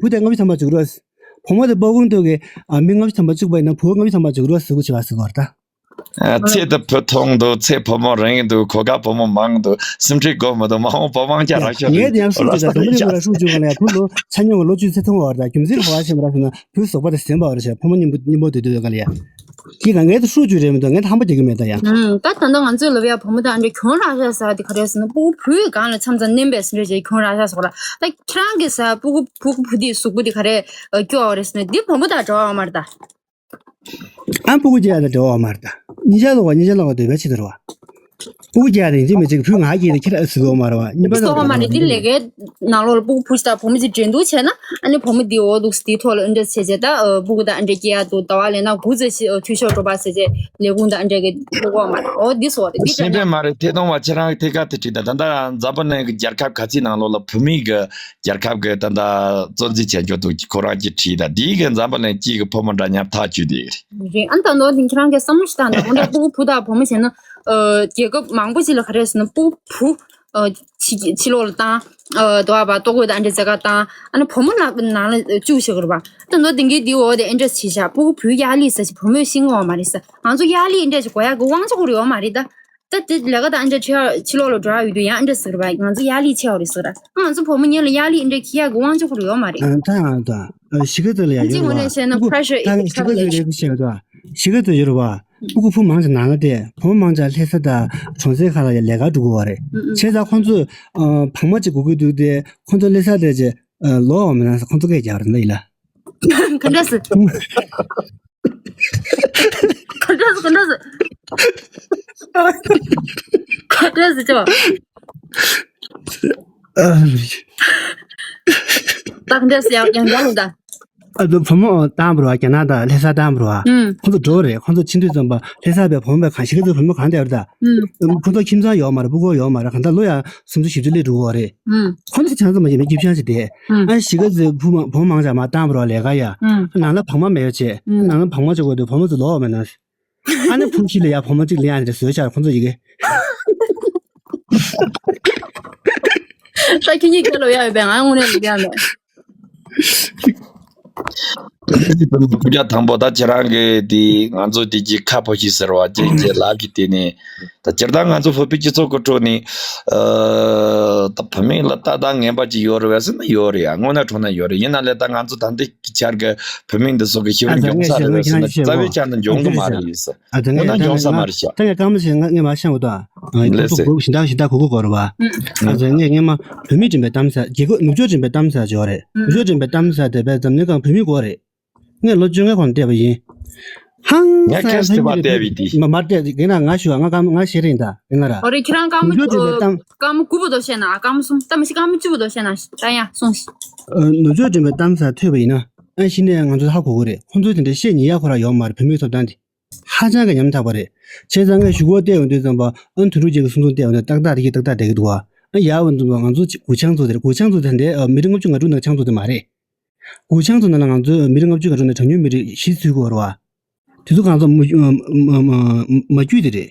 བུ་དེ་ལྔ་བཅུ་ཐམ་པ་བཅུག་རོགས། བུ་མོ་དེ་སྤོ་སྐུང་དུ་གི་མི་ལྔ་བཅུ་ཐམ་པ་བཅུག་པ་ཡིན་ན་བུ་ལྔ་བཅུ་ཐམ་པ་བཅུག་རོགས་ཟེར་གོ་བྱེད་པ་ཟེར་གོ་ར་ད། ཨ། ཚེ་དེ་བུ་ཐུང་འདུག་ཚེ་བུ་མོ་རིང་འདུག་གོ་སྐབས་བུ་མོ་མང་འདུག་སེམས་ཁྲལ་དགོས་མི་འདུག་མ་འོངས་བུ་མང་ཆེ་རག་ཤོག་ངས་དེ་ཡང་སུ་ཅིག་དང་དུ་མ་རིག་པ་ལ་ཧྲུག་བཅུག་ག་ལ་ཡ་བུ་ལོ་ཆ་སྙོམས་ལོ་བཅུ་ཚེ་ཐུང་བ་ར་ད་རྒྱུ་མཚན་ག་བ་ཞེས་མ་ར་ཟེར་ན་བུ་ཟོག་པ་དེ་ཟིན་པ་བ་ར་ཤ་བུ་མོ་སྙིང་པོ་སྙིང་པོ་དུ་དུ་ག་ལ་ཡ། ཁྱེད་རང་ངས་དེ་ཧྲུག་བཅུག་རེད་མི་འདུག་ངས་ད་ཧམ་པ་རྒྱག་གི་མེད་ད་ཡ། ཨུམ། ད་ད་ལྟ་ང་ཚོའི་ལབ་ཡ་བུ་མོ་དང་ཨ་འདྲ་གྱོང་རག་ཤག་ཟེར་བ་དེ་ག་རེ་ཟེར་ན་སྤུ་གུ་བུའི་སྒང་ལ་མཚམས་མཚམས་མནན་པའི་ཟེར་འདྲ་བྱས་གྱོང་རག་ཤག་ཟེར་བ་ལ་ད་ཁྱེད་རང་གིས་ཟེར་སྤུ་གུ་བུ་གུ་བུ་དེའི་གཟུགས་པོ་དེ་ག་རེ་སྐྱོ་བ་རེད་ཟེར་ན་འདི་བུ་མོ་དང་འབྲེལ་བ་ཡོད་མ་རེད་ད། ཨ་སྤུ་གུ་སྐྱེ་ཡ་དང་འབྲེལ་བ་ཡོད་མ་རེད་ད། གཉིས་ཆ་ལོག་པ་གཉིས་ཆ་ལོག་པ་འདོད་པའི་ཆེད་དུ་རེད་བ། སྤུ་གུ་སྐྱེ་ཡ་དེ་ཡིན་གཅིག་མིན་གཅིག་བུ་ང་སྐྱེས་ཏེ་ཁྱེད་རང་ཟེར་གི་ཡོད་མ་རེད་བ། གཉིས་པ་སོགས་པ་མ་རེད། འདི་ལས་ཀའི་ནང་ལོགས་ལ་སྤུ་གུ་བུ་ཞིག་དང་བུ་མོ་ཞིག་འགྲན་བསྡུར་བྱས་ན་ཨ་ནི་བུ་མོ་འདི་འོ་འདུག་སེ་འདིའི་ཐོག་ལ་ཨ་འདྲ་བྱས་བྱས་ད་སྤུ་གུ་དང་ཨ་འདྲ་སྐྱེ་ཡ་འདུག་ཟླ་བ་ལས་ན་དགུ་ཙམ་ཞིག་འཐུས་ཤོར་འགྲོ་པ་ཟེར་བྱས་ལས་ཁུངས་དང་ཨ་འདྲ་གི་སྤུ་གུ་མ་རེད། འོ་འདི་སོགས་རེད། འདི་འདྲ་ཤེས་ནས་འདྲ་མ་རེད། ཐད་གཏོང་བ་ཁྱེད་རང་གི་ཐད་ཀར་དེ་དྲིས་དང་ད་ལྟ་འཛམ་བུ་གླིང་གི་རྒྱལ་ཁབ་ག་ཚོད་ནང་ལོགས་ལ་བུད་མེད་ཀྱི་རྒྱལ་ཁབ་ཀྱི་ད་ལྟ་གཙོ་འཛིན་བྱས་འཇོག་འདུག་ཁོ་རང་གིས་དྲིས་དང་དེའི་གི་འཛམ་བུ་གླིང་སྤྱི་གི་ཕོ་མོ་འདྲ་མཉམ་ཐག་གཅོད་དེ་རེད། རེད། ཨ་ནི་ད་ནོར་དེ་ཁྱེད་རང་གིས་བསམ་བློ་ཞིག་བཏང་དང་འོ་འདྲ་སྤུ་གུ་བུ་དང་བུ་མོ་བྱས་ན། ཨ། རྒྱལ་ཁབ་མང་པོ་ཞིག་ལ་ག་རེ་ཟེར་ན་སྤུ་གུ་བུ། ཨ། ཕྱི་ཕྱི་ལོགས་ལ་བཏང་། ཨ། དོ་བ་བ་ལྟོ་གོས་དང་ཨ་འདྲ་ཟས་ག་བཏང་། ཨ་ནི་བུ་མོ་ལ་ནང་ལ་བཅུག་བཞག་གི་རེད་པ། ད་ནོར་དེང་གི་འདི་འོ་དེ་ཨེ་འདྲ་བྱས་ཤག་སྤུ་གུ་བུའི་ཡ་ལི་ཟེར་ཞིག་བུ་མོས་ཤེས་ཀྱི་ཡོད་མ་རེད་ཟེར། ང་ཚོ་ཡ་ལི་ཨེ་འདྲ་ཞིག་དགོས་ཡག་གི་དབང་ཆ་ཁོ་རང་ཡོད་མ་རེད་ད། ད་དེ་ལས་ཀ་དང་ཨེ་འདྲ་ཕྱི་ཕྱི་ལོགས་ལ་འགྲོ་ཡག་ཡོད་དུས་ཡང་ཨེ་འདྲ་ཟེར་གི་རེད་པ། ང་ཚོ་ཡ་ལི་ཆེ་བ་རེད་ཟེར་གི་རེད། ང་ཚོ་བུ་མོ་ངན་ལ་ཡ་ལི་ཨེ་འདྲ་འཁྱེར་ཡག་གི་དབང་ཆ་ཁོ་རང་ཡོད་མ་རེད། ཨ། ད་ད་ཨ། གཞིས་ཀ་རྩེ་ལ་ཡ་ཡོད་རེད་པ། གཞིས་ཀ་རྩེ་ལ་ཡ་གཞིས་ཀ་རྩེ་ལ་ཡ་གཞིས་ཀ་རྩེ་ལ་ཡ་ཕྲུ་གུ་ཕུ་མང་ཆེ་ནང་ལ་བསྡད། བུ་མོ་མང་ཆེ་ལྷ་ས་དང་གྲོང་གསེབ་ཁག་ལ་ཡ་ལས་ཀ་འགྲོ་གི་ཡོད་རེད། བྱས་ཙང་ཁོང་ཚོས་ཨ། བག་མ་ཅིག་དགོས་ཀྱི་འདུག་སྟེ་ཁོང་ཚོ་ལྷ་ས་བསྡད་རྗེས་ཨ། ལོག་འོང་མེད་ན་ཁོང་ཚོ་སྐད་རྒྱག་རེད་ལ་ཡིན་ལ། ག་འདྲ་ཟེར། ག་འདྲ་ཟེར། ག་འདྲ་ཟེར། ག་འདྲ་ཟེར་ཅོ། ཨ། ད་ག་འདྲ་ཟེར་ཡང་ཡང་ཡང་ལུགས་ད། ཨ། ད་བུ་མོ་བཏང་བ་རེད་པ། རྒྱ་ནག་དང་ལྷ་ས་བཏང་བ་རེད་པ། ཨུམ། ཁོང་ཚོ་འགྲོ་རེད། ཁོང་ཚོ་ཕྱིན་དུས་ཙམ་པ་ལྷ་ས་པའི་བུ་མོ་པའི་གང་ཞིག་ག་ཚོད་བུ་མོ་གང་བསྡད་པ་རེད་ད། ཨུམ། ཁོང་ཚོ་ཁྱིམ་ཚང་ཡོད་མ་རེད། སྤུ་གུ་ཡོད་མ་རེད། གང་ལྟར་ལོ་ཡ་སུམ་ཅུ་བཞི་བཅུ་སླེབས་འགྲོ་གི་ཡོད་རེད། ཨུམ། ཁོང་ཚོ་ཆང་ཚང་མ་ཡིན་པའི་སྐྱིད་ཤང་ཞིག་བསྡད། ཨུམ། ཨ། གཞིས་ཀ་རྩེའི་བུ་མོ་བུ་མོ་མང་ཆེ་མར་བཏང་བ་རེད་པ། ལས་ཀ་ཡ། ཨུམ། ནང་ལ་བག་མ་མེད་པ་བྱས། ཨུམ། ནང་ལ་བག་མ་བྱེད་དགོས་དུས་བུ་མོ་ཚོ་ལོག་འོང་མེད་ན། ཨ་ནི་ཕུང་ཤི་ལ་ཡ་བུ་མོ་གཅིག་ལེན་ཡ་དེ་བཟོས་ཤག་ཁོང་ཚོ་ཡི་གེ། ད་ཁྱེད་གཉིས་ཁ་ལོ་ཡ་ཡོད་པས་ང་དངོས་གནས་ལ་ཡ་མེད། ཕུགས་རྒྱ་དང་པོ་ད་ཁྱེད་རང་གི་དེ་ང་ཚོ་དེ་གྱི་ཁ་ཕོ་ཤི་ཟེར་བ་ཅན་གྱི་ལབ་ཀྱི་དེ་ནས་ད་སྤྱིར་བཏང་ང་ཚོ་བོད་པའི་སྤྱི་ཚོགས་ཀྱི་ཁྲོད་ནས་ཨ། ད་བུད་མེད་ལ་ལྟ་སྟངས་ངན་པ་ཅིག་ཡོད་རེད་པས་ཟེར་ན་ཡོད་རེད་ཡ། དངོས་གནས་དྲང་གནས་ཡོད་རེད། ཡིན་ན་ལས་ད་ང་ཚོ་ད་ལྟའི་ཆར་གི་བུད་མེད་འདི་ཚོ་གི་ཤི་ཨ། བོ་ད་མགྱོགས་ས་རེད་པས་ཟེར་ན་རྩ་བའི་ཆ་ནས་མགྱོགས་གི་མ་རེད་ཟེར། ཨ། ད་ངས་ད་ངས་ད་ངས་ད་ངས་གང་མི་ཤེས། ང་ངས་མ་ཤེས་འོ་ད། ལེ་ཚེ། ཞིན་ཏ་ཞིན་ཏ་གོ་གོ་གོ་ར་བ། ཨ། ད་ངས་ངས་མ་བོད་མི་དྲན་པའི་གཏམ་ས་རྒྱལ་ཁབ་ནུབ་ཕྱོགས་དྲན་པའི་གཏམ་ས་ཅིག་ཡོད་རེད། ནུབ་ཕྱོགས་དྲན་པའི་གཏམ་ས་དེ་བས་འཛམ་གླིང་སྒང་བོད་མི་དགོས་རེད། ངས་ལོ་བཅོ་ལྔའི་གོང་བལྟས་པ་ཡིན། ཧང་སང་ངས་ཁེས་དེ་བ་བལྟས་པའི་དེ། མ་མ་བལྟས་དེ་ཡིན་ན་ང་ཞུ་བ་ང་ག་ང་ཤེས་རེད་ད་ཡིན་ན་ར། ཨོ་རེད། ཁྱེད་རང་སྐར་མ་ནུབ་ཕྱོགས་དྲན་པའི་གཏམ། སྐར་མ་དགུ་བར་དུ་བཤད་ན་ཨ། སྐར་མ་གསུམ་ད་མི་ཤེས། སྐར་མ་བཅུ་བར་དུ་བཤད་ན་ད་ཡང་གསུངས་ཤིག་ཨ། ནུབ་ཕྱོགས་དྲན་པའི་གཏམ་ས་ཐོས་པ་ཡིན་ན་ཨ་གཞི་ནས་ང་ཚོ་ཧ་གོ་གི་རེད། ཁོང་ཚོས་དེ་འདྲ་བཤད་ཉན་ཡ་ཁོ་ར་ཡོད་མ་རེད། བོད་མིའི་ཐོབ་ཐང་དེ། ཧ་ཅང་གི་ཉམ་ཐག་པ་རེད། བྱས་ཙང་ངས་གཞུག་གུ་བལྟས་ཡོང་དུས་ཙམ་པ་ཨ་དོན་གྲུབ་རྒྱལ་གྱི་གསུང་ཚུལ་བལྟས་ཡོང་དུས་ཏག་ཏག་དེ་གི་ཏག་ཏག་བསྡད་ཀྱི་འདུག་ཨ། ཨ་ཡར་འོང་དུས་ཙམ་པ་ང་ཚོ་གུ་ཆང་ཚོ་དེ་རེད། གུ་ཆང་ཚོ་དེ་འདྲའི་ཨ་མི་རེ་ལྔ་བཅུ་ང་དྲུག་ནང་ཆང་ཚོ་དེ་མ་རེད། གུ་ཆང་ཚོ་ནང་ལ་ང་ཚོ་མི་རེ་ལྔ་བཅུ་ང་དྲུག་ནང་གྲངས་ཉུང་མི་རིགས་བཞི་ཚུད་ཀྱི་ཡོད་རེད་བ། དེ་ཚོ་གང་ཚོ་མ་མ་མ་མ་རྒྱུད་དེ་རེད།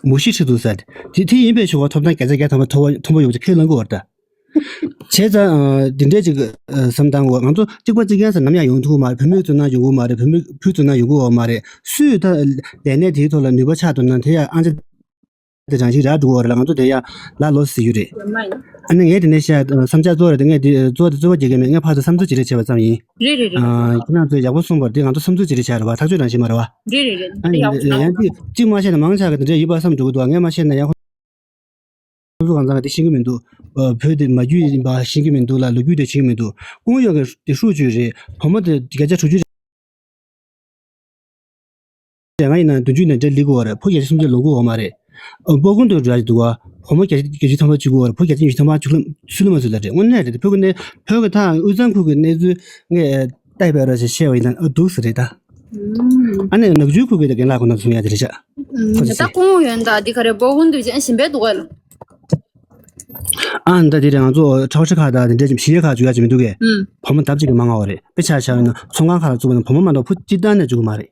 མུ་ཤི་ཁྲི་འདུག་ས་དེ་དེ་ཡིན་པའི་ཆོ་ག་ཐོབ་ཐང་བརྒྱ་ཆ་བརྒྱ་ཐམ་པ་ཐོབ་པ་ཐོབ་པ་ཡོང་ཆེད་ཁས་བླངས་ཀྱི་ཡོད་རེད་ད། བྱས་ཙང་འདི་འདྲའི་ཅིག་བསམ་སྟངས་འོག་ང་ཚོ་གཅིག་པ་གཅིག་རྐྱང་ཟེར་ནམ་ཡང་ཡོང་ཐུབ་ཀྱི་མ་རེད། བུད་མེད་ཚོ་ནང་ཡོང་གི་ཡོད་མ་རེད། བུད་མེད་བུ་ཚོ་ནང་ཡོང་གི་ཡོད་མ་རེད། སུས་ད་ལས་གནས་དེའི་ཐོག་ལ་ནུས་པ་ཆགས་འདུག་ན་དེ་ཡང་ཨང་ཅིག་དེ་རང་བཞིན་རག་འགྲོ་གི་ཡོད་རེད་ལ། ང་ཚོ་དེ་ཡང་ལ་ལོ་ཟེར་རྒྱུ་རེད། ཡོད་མ་ཡིན། ཨ་ནི་ངས་དེ་ནས་བཤད་བསམ་འཆར་གཙོ་བོ་རེད་དེ། ངས་དེ་གཙོ་བོ་དེ་རྩོད་པ་རྒྱག་གི་མེད། ངས་ཕར་ཚུར་བསམ་ཚུལ་ཅིག་རེ་བྱས་པ་ཙམ་ཡིན། རེད་རེད་རེད། ཨ་ཁྱེད་རང་ཚོས་ཡག་པོ་གསུངས་པ་རེད། དེ་ང་ཚོ་བསམ་ཚུལ་ཅིག་རེ་བྱས་རེད་བ། ཐག་གཅོད་རང་བཞིན་མ་རེད་བ། རེད་རེད་རེད། ཨ་དེ་ནི་ཡག་པོ་ཡང་ཅིག་གཅིག་མ་བཤད་ན་མང་ཆེ་གི་དེ་འདྲ་ཡིན་པ་བསམ་འགྲོ་གི་འདུག་ངས་མ་བཤད་ན་ཡང་ཁོང་ཚོ་གང་ཚང་གི་དེ་ཤེས་ཀྱི་མི་འདུག་བོད་དེ་མ་རྒྱུད་ཡིན་པ་ཤེས་ཀྱི་མི་འདུག་ལ། ལོ་རྒྱུས་དེ་ཤེས་ཀྱི་མི་འདུག་སྐུ་ངོ་ཡོད་ཀྱི་དེ་ཧྲུའུ་ཅུས་རེད། བུ་མོ་དེ་བརྒྱ་ཆ་དྲུག་ཅུ་རེད། ང་ཡིན་ན་བདུན་ཅུ་ནས་འདྲ་ལི་གི་བ་རེད། ཕོ་བརྒྱ་ཆ་སུམ་ཅུ་ལོངས་གི་ཡོད་མ་རེད། སྤོ་སྒོང་དུ་འགྲོ་ཡ་འདུག་བ། བུ་མོ་བརྒྱ་ཆ་བརྒྱད་ཅུ་ཐམ་པ་བཅུག་གི་བ་རེད། ཕོ་བརྒྱ་ཆ་ཉི་ཤུ་ཐམ་པ་བཅུག་ལ་ཚུད་ལ་མ་ཚུད་ལ་རེད། དངོས་གནས་རེད། དེ་བོད་ཀྱི་གནས་བོད་ཀྱི་ད་དབུས་གཙང་ཁུལ་གྱི་གནས་ཚུལ་ངས་ལྟ་བས་ར་ཞེས་བཤད་པ་ཡིན་ན་ཨ་འདུག་ཟེར་རེད་ད། ཨ་ནི་ནག་ཆུའི་ཁུལ་གྱི་ད་རྒན་ལགས་ཁོ་ན་གསུང་ཡ་དེ་རེད་ཤག་ཨ་ད་སྐུ་ངོ་ཡོན་ད་འདི་ག་རེ་སྤོ་སྒོང་དུ་ཅན་ཞིམ་པའི་འདུག་ག་ལ། ཨ་ད་དེ་རེད། ང་ཚོ་ཁྲའོ་ཁྲི་ཁ་དང་དེ་འདྲ་ཞིག་ཕྱི་རྒྱལ་ཁ་འཇུག་ཡ་ཅིག་མི་འདུག་གས། ཨུམ། བུ་མོ་ལྡབ་གཅིག་གི་མང་བ་རེད། དཔེ་ཆ་བཞག་ཡོད་ན་ཚོང་ཁང་ཁག་ལ་བཙུགས་པ་ན་བུ་མོ་མ་གཏོགས་ཕོ་གཅིག་ལྟ་ནས་འཇུག་གི་མ་རེད།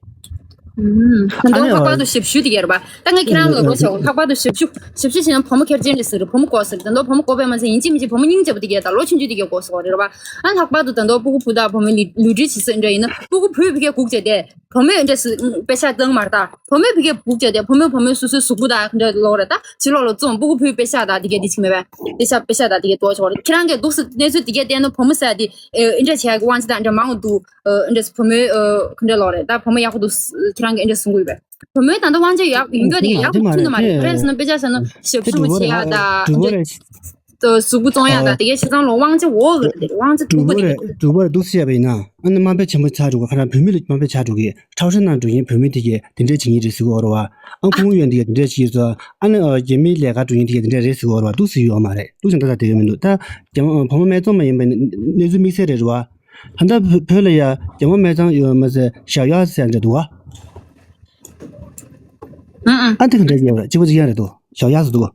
ཨུམ། ད་ཨ་ནི་ལྷག་པར་དུ་ཞབས་ཞུ་དེ་ཡོད་རེད་པ། ད་ངས་ཁྱེད་རང་ལ་རོགས་བྱའོ། ལྷག་པར་དུ་ཞབས་ཞུ་ཞབས་ཞུ་བྱས་ན་བུ་མོ་ཁེར་ཅན་རེད་ཟེར་རེད། བུ་མོ་དགོས་ཟེར། ད་དུང་བུ་མོ་དགོས་པས་མ་ཚད་ཡིན་གཅིག་མིན་གཅིག་བུ་མོ་སྙིང་རྗེ་པོ་དེ་གས་དང་ལོ་ཆུང་ཆུང་དེ་གས་དགོས་ཟེར་བ་རེད་པ། ཨ་ལྷག་པར་དུ་ད་དུང་སྤུ་གུ་བུ་དང་བུ་མོའི་ལུས་ལུས་འབྲེལ་བྱེད་ས་འདྲ་ཡིན་ན་སྤུ་གུ་བུས་བི་གས་སྒུག་བྱས་ཏེ། བུ་མོས་འདྲ་སི་དཔེ་ཆ་བཏང་མར་ད། བུ་མོས་བི་གའི་སྦུག་བྱས་ཏེ་བུ་མོས་བུ་མོའི་སོ་སོའི་གཟུགས་པོ་དང་འདྲ་ལོག་རེད་ད། ཕྱི་ལོགས་ལ་བཙོང་སྤུ་གུ་བུའི་དཔེ་ཆ་དང་དེ་གའི་དེ་ཅིག་མེད་པས། དཔེ་ཆ་དཔེ་ཆ་དང་དེ་གའི་ཏོག་ཆོག་རེད། ཁྱེད་རང་གིས་འདུག་སེ་གནས་ཚུལ་དེ་གའི་བལྟས་ན་བུ་མོ་ཟེར་དེ་ཨེ་འདྲ་བྱས་དབང་ཆ་དང་འདྲ་མང་བ་འདུག་ཨེ་འདྲ་བུ་མོའི་ཨེ་ག་འདྲ་ལོག་རེད་ད། བུ་མོ་ཡག་པོ་འདུག་ཁྱེད་རང་གིས་འདྲ་གསུང་གི་ཡོད་པས། བུ་མོའི་ད་ལྟ་དབང་ཆ་ཡག་ཡིན་རྒྱུ་དེ་ཡག་པོ་ཐུབ་ནི་མ་རེད། རེད་ཟེར་ན་དཔེ་ཆ་ཟེར་ན་ཞབས་ཞུ་བྱེད་ཡག་དང་འདྲ། གཟུགས་པོ་བཙོང་ཡག་དང་དེ་གའི་བྱས་ཙང་ལོ་དབང་ཆ་འོག་གི་རེད། དབང་ཆ་མཐུག་པོ་དེ་གའི་འདུག་སེ་བྱས་པ་ཡིན་ན་ཨ་ནི་དམའ་འབེབས་ཆེན་པོ་ཆགས་འགྲོ་གི། ཁ་རང་བུད་མེད་ལ་དམའ་འབེབས་ཆགས་འགྲོ་གི། ཁྲའོ་ཧྲན་ནང་འགྲོ་མཁན་བུད་མེད་དེ་གའི་དེ་འདྲས་བྱེད་མཁན་རེད་ཟེར་གི་ཡོད་རེད་བ། ཨ་ཁུང་ཡོན་དེ་གའི་དེ་འདྲས་བྱེད་ཀྱི་ཡོད་ཙང་ཨ་ནི་རྒྱ་མིའི་ལས་ཀ་འགྲོ་མཁན་དེ་གའི་དེ་འདྲས་རེད་ཟེར་གི་ཡོད་རེད་བ། འདུག་སེ་ཡོད་མ་རེད། འདུག་སེ་ད་ལྟ་དེ་གའི་མི་འདུག་ད་རྒྱ་མ་བུ་མོ་སྨད་འཚོང་མ་ཡིན་པའི་གནས་ཚུལ་དམིགས་བསལ་རེད་བ། ད་ལྟ་བོད་ལ་ཡ་རྒྱ་མ་སྨད་འཚོང་ཡོད་མ་ཟད་ཞའོ་ཡ་ཟེར་འདྲ་འདུག་བ། ཨ་དེ་ག་འདྲ་ཡོད་རེད། གཅིག་པ་གཅིག་རྐྱང་རེད་འདུག་ཞའོ་ཡ་ཟེར་འདུག་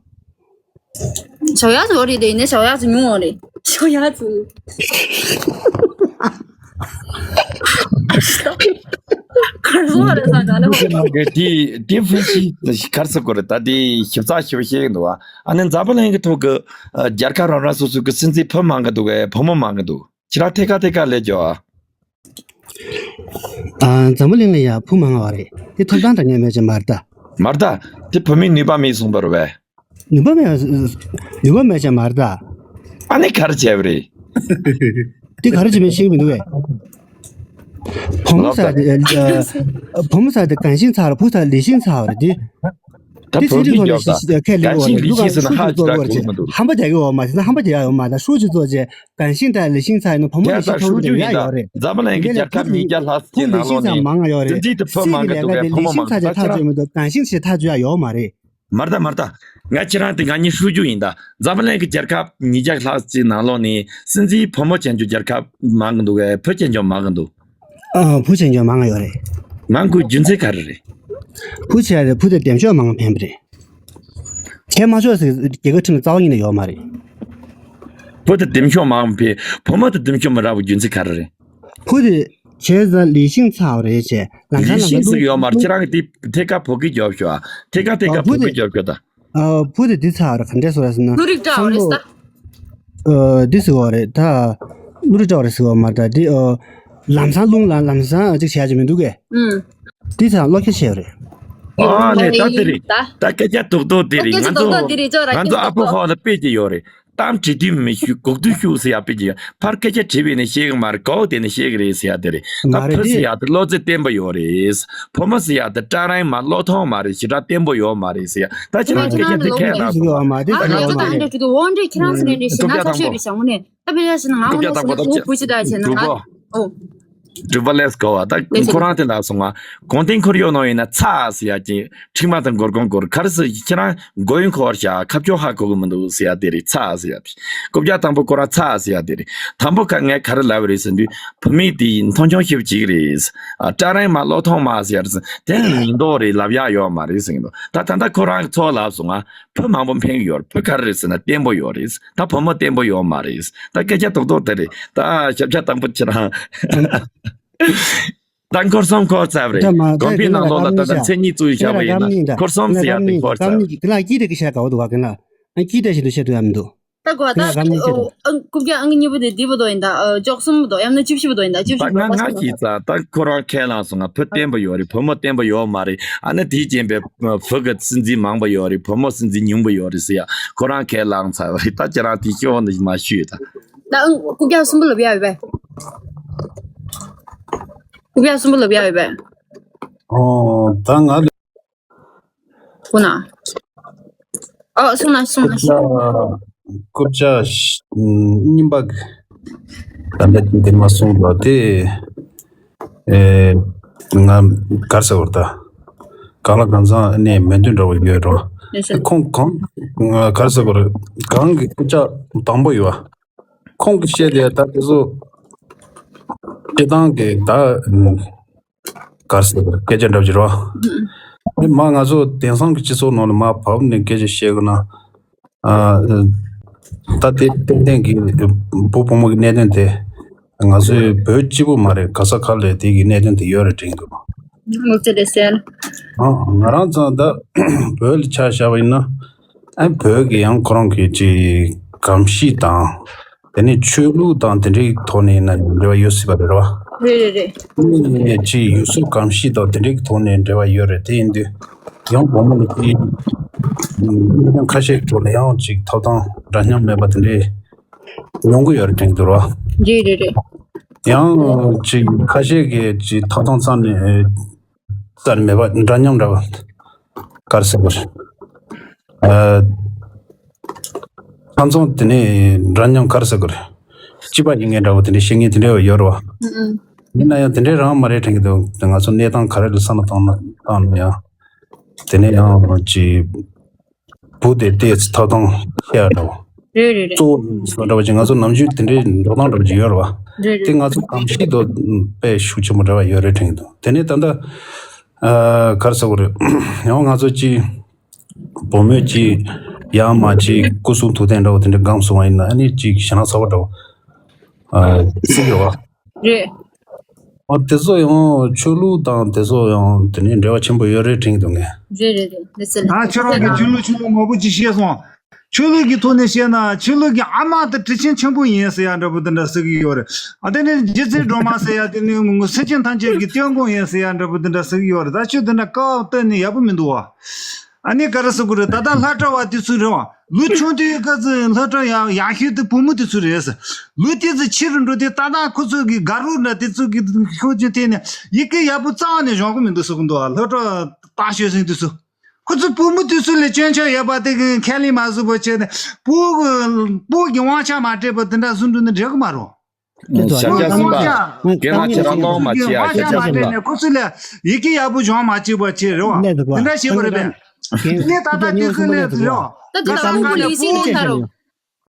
ཞའོ་ཡ་ཟེར་ཡོད་རེད་དེ། ཡིན་ནའི་ཞའོ་ཡ་ཟེར་ཉུང་བ་རེད། ཞའོ་ཡ་ཟེར། གར་སོང་བ་རེད་ས་ག་ལ་ཧོ། དེ་དེ་ཕན་ཤི་གར་སོང་གོ་རེད། ད་དེ་ཞིབ་ཚགས་ཞིབ་བཤད་འདུག་ཨ་ནི་འཛམ་བུ་གླིང་གི་ཐོག་གི་རྒྱལ་ཁབ་རང་རང་སོ་སོ་གི་སྲིད་འཛིན་བུ་མང་གི་འདུག་གས། བུ་མོ་མང་གི་འདུག་ཁྱེད་རང་ཐད་ཀ་ཐད་ཀ་ལས་ཀྱོ། ཨ། འཛམ་བུ་གླིང་ལ་ཡ་བུ་མང་བ་རེད། དེ་ཐོབ་ཐང་འདྲ་མཉམ་མེད་ཅེས་མ་རེད་ད། མ་རེད་ད། དེ་བུད་མེད་ནུས་པ་མེད་གསུངས་པ་རེད་པས། ནུས་པ་མེད། ནུས་པ་མེད་ཅེས་མ་རེད་ད། ཨ་ནི་ག་རེ་བྱས་པ་རེད། དེ་ག་རེ་བྱས་མིན་ཤེས་ཀྱི་མི་འདུག་གས། བུ་མོ་ཟེར་དེ་ཨ། བུ་མོ་ཟེར་དེ་གང་ཤིང་ཚ་བ་རེད། བུ་ཟེར་ལི་ཤིང་ཚ་བ་རེད་དེ། ད་དེ་བོད་ཚན་རིག་སྐོར་ནས་ཁས་ལེན་གྱི་ཡོད་མ་རེད། ལུག་ག་ཧྲུའུ་ཅི་ཙོག་གོ་རེད་ཅེས་ཧམ་པ་རྒྱག་གི་ཡོད་མ་རེད། ཧམ་པ་རྒྱག་ཡོད་མ་རེད། ཧྲུའུ་ཅི་ཙོག་ཅེས་གང་ཤིང་དང་ལི་ཤིང་ཚ་ཡིན་ན་བུ་མོ་ལི་ཤིང་ཐོག་ཏུ་ཡ་ཡོད་རེད། འཛམ་བུ་གླིང་གི་རྒྱལ་ཁབ་ཉིས་བརྒྱ་ལྷག་ཅིག་ནང་ལོགས་ནས་མང་ཡོད་རེད། སྲིད་འཛིན་དེ་བུ་མང་གི་འདུག་གས། བུ་མོ་མང་གི་འདུག་ད་ཁྱེད་རང་ལི་ཤིང་ཚ་ཅེས་ཐག་གཅོད་མི་འདུག་གང་ཤིང་ཞེས་ཐག་གཅོད་ཡ་ཡོད་མ་རེད། མ་རེད་ད། མ་རེད་ད། ང་ཁྱེད་རང་དེ་ང་གཉིས་ཧྲུའུ་ཅི་ཡིན་ད། འཛམ་བུ་གླིང་གི་རྒྱལ་ཁབ་ཉིས་བརྒྱ་ལྷག་ཅིག་ནང་ལོགས་ནས་སྲིད་འཛིན་བུ་མོ་ཅན་གྱི་རྒྱལ་ཁབ་མང་གི་འདུག་གས། བུ་ཅན་གྱི་མང་གི་འདུག་ཨ། བུ་ཅན་གྱི་མང་ཡོད་རེད། མང་དགོས་རྒྱུ་མཚན་ག་རེ་རེད། བུ་ཆེ་རེད། བུ་དེ་འདེམས་ཤོག་མང་ཕན་པ་རེད། བྱས་མ་ཆོག་ཟེར་རྒྱལ་ཁབ་ཁྲིམས་ལ་རྩ་བ་ཉིད་ནས་ཡོད་མ་རེད། བུ་དེ་འདེམས་ཤོག་མང་ཕན། བུ་མོ་དེ་འདེམས་ཤོག་མི་རག་པའི་རྒྱུ་མཚན་ག་རེ་རེད། བུ་དེ་བྱས་ཙང་ལི་ཤིང་ཚ་བ་རེད་བྱས། ལམ་སང་ལམ་སང་ལུག་ཡོད་མ་རེད། ཁྱེད་རང་གི་དེ་ཐད་ཀ་བོད་སྐད་རྒྱོབ་ཤོག་ཨ། ཐད་ཀ་ཐད་ཀ་བོད་སྐད་རྒྱོབ་ཤོག་ད། ཨ། བུ་དེ་འདི་ཚ་བ་རེད། ག་འདྲས་བཟོ་ར་ཟེར་ན། བློ་རིག་བཀྲ་བ་རེད་ས། ཨ། འདི་ཟེར་བ་རེད་ད། བློ་རིག་བཀྲ་བ་རེད་ཟེར་བ་མ་རེད་ད། འདི་ཨ། ལམ་སང་རླུང་ལ་ལམ་སང་ཅིག་བྱས་ཀྱི་མི་འདུག་གས། ཨུམ། འདི་ཚ་བློ་ཁྱེར་བྱས་པ་རེད། ཨ་ནས་ད་དེ་རེད། ད་སྐད་ཆ་རྡོག་རྡོག་དེ་རེད། ང་ཚོ་ང་ཚོ་ཨ་ཕོ་ཧོ་ལ་དཔེ་ཅིག་ཡོད་རེད། གཏམ་དྲི་དུས་མི་ཞུ་སྒུག་དུས་ཤུགས་ཟེར་ཡ་དཔེ་ཅིག་ཡོད། ཕར་སྐད་ཆ་དྲིས་པས་ནས་ཤེས་གི་མ་རེད། གོ་དེ་ནས་ཤེས་གི་རེད་ཟེར་ཡ་དེ་རེད། ད་མ་རེད་བུ་དེ། ཟེར་ཡ་དེ་བློ་རྩེ་བརྟན་པོ་ཡོད་རེད། བུ་མོ་ཟེར་ཡ་དེ་སྐྲ་རིང་མ་བློ་ཐོངས་མ་རེད། ཞེ་དྲག་བརྟན་པོ་ཡོད་མ་རེད་ཟེར་ཡ། ད་ཁྱེད་རང་སྐད་ཆ་དེ་ཁས་ལེན་དགོས་མ་རེད། ད་ང་ཚོ་ད་འདྲ་བྲིས་འདུག་འོ་འདྲ་ཁྱེད་རང་ཚོ་འདྲ་འདྲ་ཞེ་ན་ཐག་ཆོད་རེད་བྱ་འོ་ནས་ད་དཔེ་ཆ་ཞེ་ན་ང་འོ་ནས་ཞེ་ན་འོ་བུ་ཅི་ད་བྱས་ན་ང་ཨོ། སྒྲུབ་པ་ལེས་གོ་བ་ད་ཁོ་རང་དེ་འདྲ་སོང་ང་། གོང་ཐེངས་ཁོར་ཡོད་ནོ་ཡིན་ན་ཚ་ཟེར་ཡ་ཅིག་ཁྲིག་མ་དང་སྒོར་གོང་སྒོར་ག་རེ་ཟེར་ཁྱེད་རང་མགོ་ཡོན་འཁོར་བྱ་ཁ་ཕྱོགས་ཧ་གོ་གི་མི་འདུག་ཟེར་ཡ་དེ་རེད། ཚ་ཟེར་ཡ་དེ་རྐུབ་བཀྱག་དང་པོ་ཁོ་རང་ཚ་ཟེར་ཡ་དེ་རེད། དང་པོ་ཁ་ངས་ག་རེ་ལབ་རེད་ཟེར་དུས་བུད་མེད་དེ་མཐོང་ཆུང་ཞེ་པོ་ཅིག་རེད། ཨ། སྐྲ་རིང་མ་བློ་ཐོངས་མ་ཟེར་ཡ་རེད་ཟེར། དེ་ཡིན་མདོག་རེད། ལབ་ཡ་ཡོད་མ་རེད་ཟེར་གི་འདུག་ད་ད་ལྟ་ཁོ་རང་གི་ཚོ་ལབ་སོང་ང་། བུ་མང་པོ་འཕེན་གི་ཡོད་རེད། བུ་ག་རེ་རེད་ཟེར་ན་བརྟན་པོ་ཡོད་རེད། ད་བུ་མོ་བརྟན་པོ་ཡོད་མ་རེད། ད་སྐད་ཆ་རྡོག་རྡོག་དེ་རེད། ད་ཞབས་ཆ་དང་པོ་ཁྱེད་རང་ད་འཁོར་གསུམ་འཁོར་ཚར་བ་རེད། ད་མ་གོང་འཕེལ་ནང་ལོགས་ལ་ད་ལྟ་མཚན་ཉིད་བཙུགས་བཞག་པ་ཡིན་ན་འཁོར་གསུམ་ཟེར་ཡ་དེ་འཁོར་ཚར་བ་རེད། ཀི་ལ་ཀི་དེ་ཀི་ཤ་ག་བ་འདུག་བ་ཀི་ལ་ཨ་ཀི་དེ་ཞིག་ཏུ་བཤད་ཐུབ་ཡ་མི་འདུག་ད་གོ་ད་ཁྱེད་རང་ག་ནས་ཁྱེད་ཨོ། ཨང་རྐུབ་བཀྱག་ཨང་གཉིས་པོ་དེ་འདི་པོ་དོ་ཡིན་ད། ཨ་ཅོག་གསུམ་པོ་དོ་ཡང་ན་བཅུ་བཞི་པོ་དོ་ཡིན་ད། བཅུ་ད་བཞི་པོ་ང་ང་ཞིག་ཙ་ད་ཁོ་རང་ཁས་བླངས་སོང་། ང་བུ་བསྟན་པ་ཡོད་རེད། བུ་མོ་བསྟན་པ་ཡོད་མ་རེད། ཨ་ནི་དེའི་རྐྱེན་པས་བུ་གི་སྲིད་འཛིན་མང་པོ་ཡོད་རེད། བུ་མོ་སྲིད་འཛིན་ཉུང་པོ་ཡོད་རེད་ཟེར་ཡ་ཁོ་རང་ཁས་བླངས་ཚར་བ་རེད། ད་ཁྱེད་རང་དེ་ཤོག་ནི་མ་ཞུས་ད། ད་ཨང་རྐུབ་བཀྱག་གསུམ་པོ་ལབ་ཡ་ཡོད་པས། རྐུབ་བཀྱག་གསུམ་པོ་ལབ་ཡ་ཡོད་པས། ཨོ་ད་ང་ལ། ཁོ་ན། ཨོ་སོང་ན་སོང་ན། རྐུབ་བཀྱག་རྐུབ་བཀྱག་གཉིས་པ་གི་ད་ལྟ་དེ་མ་སོང་བ་དེ། ཨེ། ང་གར་ཟེར་བར་ད། གང་ལ་གང་འཚམ་ནས་མེད་དུས་འདྲ་བོ་ཡོད་རོ། ཁོང་གང་གར་ཟེར་བར་གང་གི་རྐུབ་བཀྱག་དང་པོ་ཡོད། ཁོང་གི་བཤད་དེ་ད་དེ་ཚོ་སྤྱི་བཏང་གི་ད་གར་ཟེར་བར་སྐད་ཆ་འདྲ་བོ་ཅིག་རོ། དེ་མ་ང་ཚོ་དེང་སང་གི་སྤྱི་ཚོགས་ནང་ལ་མ་བབས་ནས་སྐད་ཆ་བཤད་དགོས་ན། ཨ། ད་དེ་ཏན་ཏན་གྱི་བུ་བུ་མོ་གི་གནད་དོན་དེ་ང་ཚོའི་བོད་གཅིག་པུ་མ་རེད། ག་ས་ག་ལ་དེ་གི་གནད་དོན་དེ་ཡོད་རེད་དྲན་གྱི་འདུག་ལོ་ཙེ་ལེ་སེལ། ཨ། ང་རང་ཚོ་ད་བོད་ལ་ཆ་བཞག་པ་ཡིན་ན། ཨ། བོད་ཀྱི་ཡང་ཁོ་རང་གི་ཅིག་གོམས་གཤིས་དང་། དེ་ནས་ཆོས་ལུགས་དང་དེ་འདྲའི་ཐོག་ནས་ཡིན་ན་འབྲེལ་བ་ཡོད་སྲིད་པ་རེད་བ། རེད་རེད་རེད། དེ་ནས་ཅིག་ཡུལ་སྲོལ་གོམས་གཤིས་དང་དེ་འདྲའི་ཐོག་ནས་འབྲེལ་བ་ཡོད་རེད། དེ་ཡིན་དུས་ཡང་བུ་མོ་ལ་ཅིག་གནད་དོན་ཁ་ཤས་ཐོག་ལ་ཡང་ཅིག་ཐོབ་ཐང་འདྲ་མཉམ་མེད་པ་དེ་འདྲའི་ཡོང་གི་ཡོད་རེད་དྲན་གྱི་འདུག་ར། རེད་རེད་རེད། ཡང་ཅིག་ཁ་ཤས་ཀྱིས་ཅིག་ཐོབ་ཐང་རྩ་ནས་རྩ་ནས་མེད་པ་འདྲ་མཉམ་འདྲ་བ་ག་རེ་ཟེར་དགོས་རེད། ཨ། ཁམས་ཚང་དེ་ནས་འདྲ་མཉམ་ག་རེ་ཟེར་དགོས་རེད། སྤྱི་པ་ཡིན་མཁན་འདྲ་བོ་དེ་འདྲའི་བཤད་མཁན་དེ་འདྲ་བ་ཡོད་རེད་བ། ཨུ་ཨུ། ཡིན་ན་ཡང་དེ་འདྲའི་རང་མ་རེད་དྲན་གྱི་འདུག་ང་ཚོ་གནས་སྟངས་ག་རེ་ལ་བསམ་བློ་བཏང་ན་བཏང་ན་ཡང་། དེ་ནས་ཡང་ཅིག་བུ་དེ་ཏོག་ཙམ་ཐོབ་ཐང་ཆེ་ཡ་འདྲ་བོ། རེད་རེད་རེད། གཙོ་བོ་འདྲ་བོ་ཅིག་ང་ཚོ་ནམ་རྒྱུན་དེ་འདྲའི་འགྲོ་སྟངས་འདྲ་བོ་ཅིག་ཡོད་རེད་བ། རེད་རེད། དེ་ང་ཚོ་གོམས་གཤིས་དང་དཔེ་ཤུགས་ཆེན་པོ་འབྲེལ་བ་ཡོད་རེད་དྲན་གྱི་འདུག་དེ་ནས་ད་ལྟ། ཨ། ག་རེ་ཟེར་དགོས་རེད། ཡང་ང་ཚོ་ཅིག་བུ་མོས་ཅིག་ཡར་མར་ཅིག་སྐུ་གསུང་ཐུགས་རྟེན་འདྲ་བོ་དེ་འདྲ་སྒོམ་སོང་བ་ཡིན་ན་ཨ་ནི་ཅིག་ཞེ་དྲག་ཚ་བ་འདྲ་བོ། ཨ། སྲིད་ཡོད་བ། རེད། ཨ། དེ་ཚོ་ཡང་ཆོས་ལུགས་དང་དེ་ཚོ་ཡང་དེ་ནས་འབྲེལ་བ་ཆེན་པོ་ཡོད་རེད་དྲན་གྱི་འདུག་ངས། རེད་རེད་རེད། ལགས་སོ་ལགས་སོ། ད་ཁྱེད་རང་གིས་ཆོས་ལུགས་ཆོས་ལུགས་མང་པོ་ཅིག་བཤད་སོང་། ཆོས་ལུགས་ཀྱི་ཐོག་ནས་བཤད་ན་ཆོས་ལུགས་ཀྱི་ཨ་མ་དེ་ཁྲི་ཆེན་ཆེན་པོ་ཡིན་ཟེར་ཡ་འདྲ་པོ་དེ་འདྲ་ཟེར་གྱི་ཡོད་རེད། ཨ། དེ་ནས་རྗེ་བཙུན་སྒྲོལ་མ་ཟེར་ཡ་དེ་ནི་སེམས་ཅན་ཐམས་ཅད་ཀྱི་སྐྱབས་མགོན་ཡིན་ཟེར་ཡ་འདྲ་པོ་དེ་འདྲ་ཟེར་གྱི་ཡོད་རེད། ད་ཆོས་དེ་འདྲ་བཀའ་གཏད་ནས་ཡག་པོ་མི་འདུག་བ། ཨ་ནི་ག་རེ་ཟེར་དགོས་རེད། ད་ལྟ་སློབ་གྲྭ་བ་དེ་ཚོ་རེད་བ། ལོ་ཆུང་དུས་སྐབས་སུ་སློབ་གྲྭ་ཡག་ཡག་ཤོས་དེ་བུ་མོ་དེ་ཚོ་རེད་ཟེར། ལོ་དེ་ཚོ་ཆེ་རུ་འགྲོ་དུས་ཏག་ཏག་ཁོ་ཚོ་གི་དགའ་རོགས་འདྲ་དེ་ཚོ་གི་ཤུགས་ཀྱིས་བརྟེན་ནས་ཡི་གེ་ཡག་པོ་རྩ་བ་ནས་སྦྱང་གི་མི་འདུག་ཟེར་གི་འདུག་བ། སློབ་གྲྭ་ལྟག་ཤོས་ཟིན་དུས་སུ། ཁོ་ཚོ་བུ་མོ་དུས་ཚོད་ལ་སྐྱོན་ཆ་ཡོད་པ་དེ་གི་ཁས་ལེན་མ་བཟོ་བ་བྱས་ནས་བུ་བུ་གི་དབང་ཆ་མ་སྤྲད་པ་དེ་འདྲ་བཟོ་འགྲོ་ན་འགྲིག་གི་མ་རེད། དེ་ཚོ་ཞབས་ཆ་གསུམ་པ། དབང་ཆ་དེ་སྔ་ཁྱེད་རང་སློབ་མ་བྱེད་ཡ་དབང་ཆ་ཞབས་ཆ་མ་གསུམ་སྤྲད་པ། ནས་ཁོ་ཚོ་ལ་ཡི་གེ་ཡག་པོ་སྦྱོང་མ་བྱེད་པ་བྱས་རེད་བ། གནས་འདུག་པ། དེ་འདྲ་བྱེད་དགོས་རེད་པས། རྒན། དེ་ནས་ད་ལྟ་རྒན་དུས་ཚོད་ལས་རེད་བ། ད་དེ་ད་ལྟ་ཁོང་ཁོ་ལ་ཡིག་ཚད་ལས་ད་རུང་།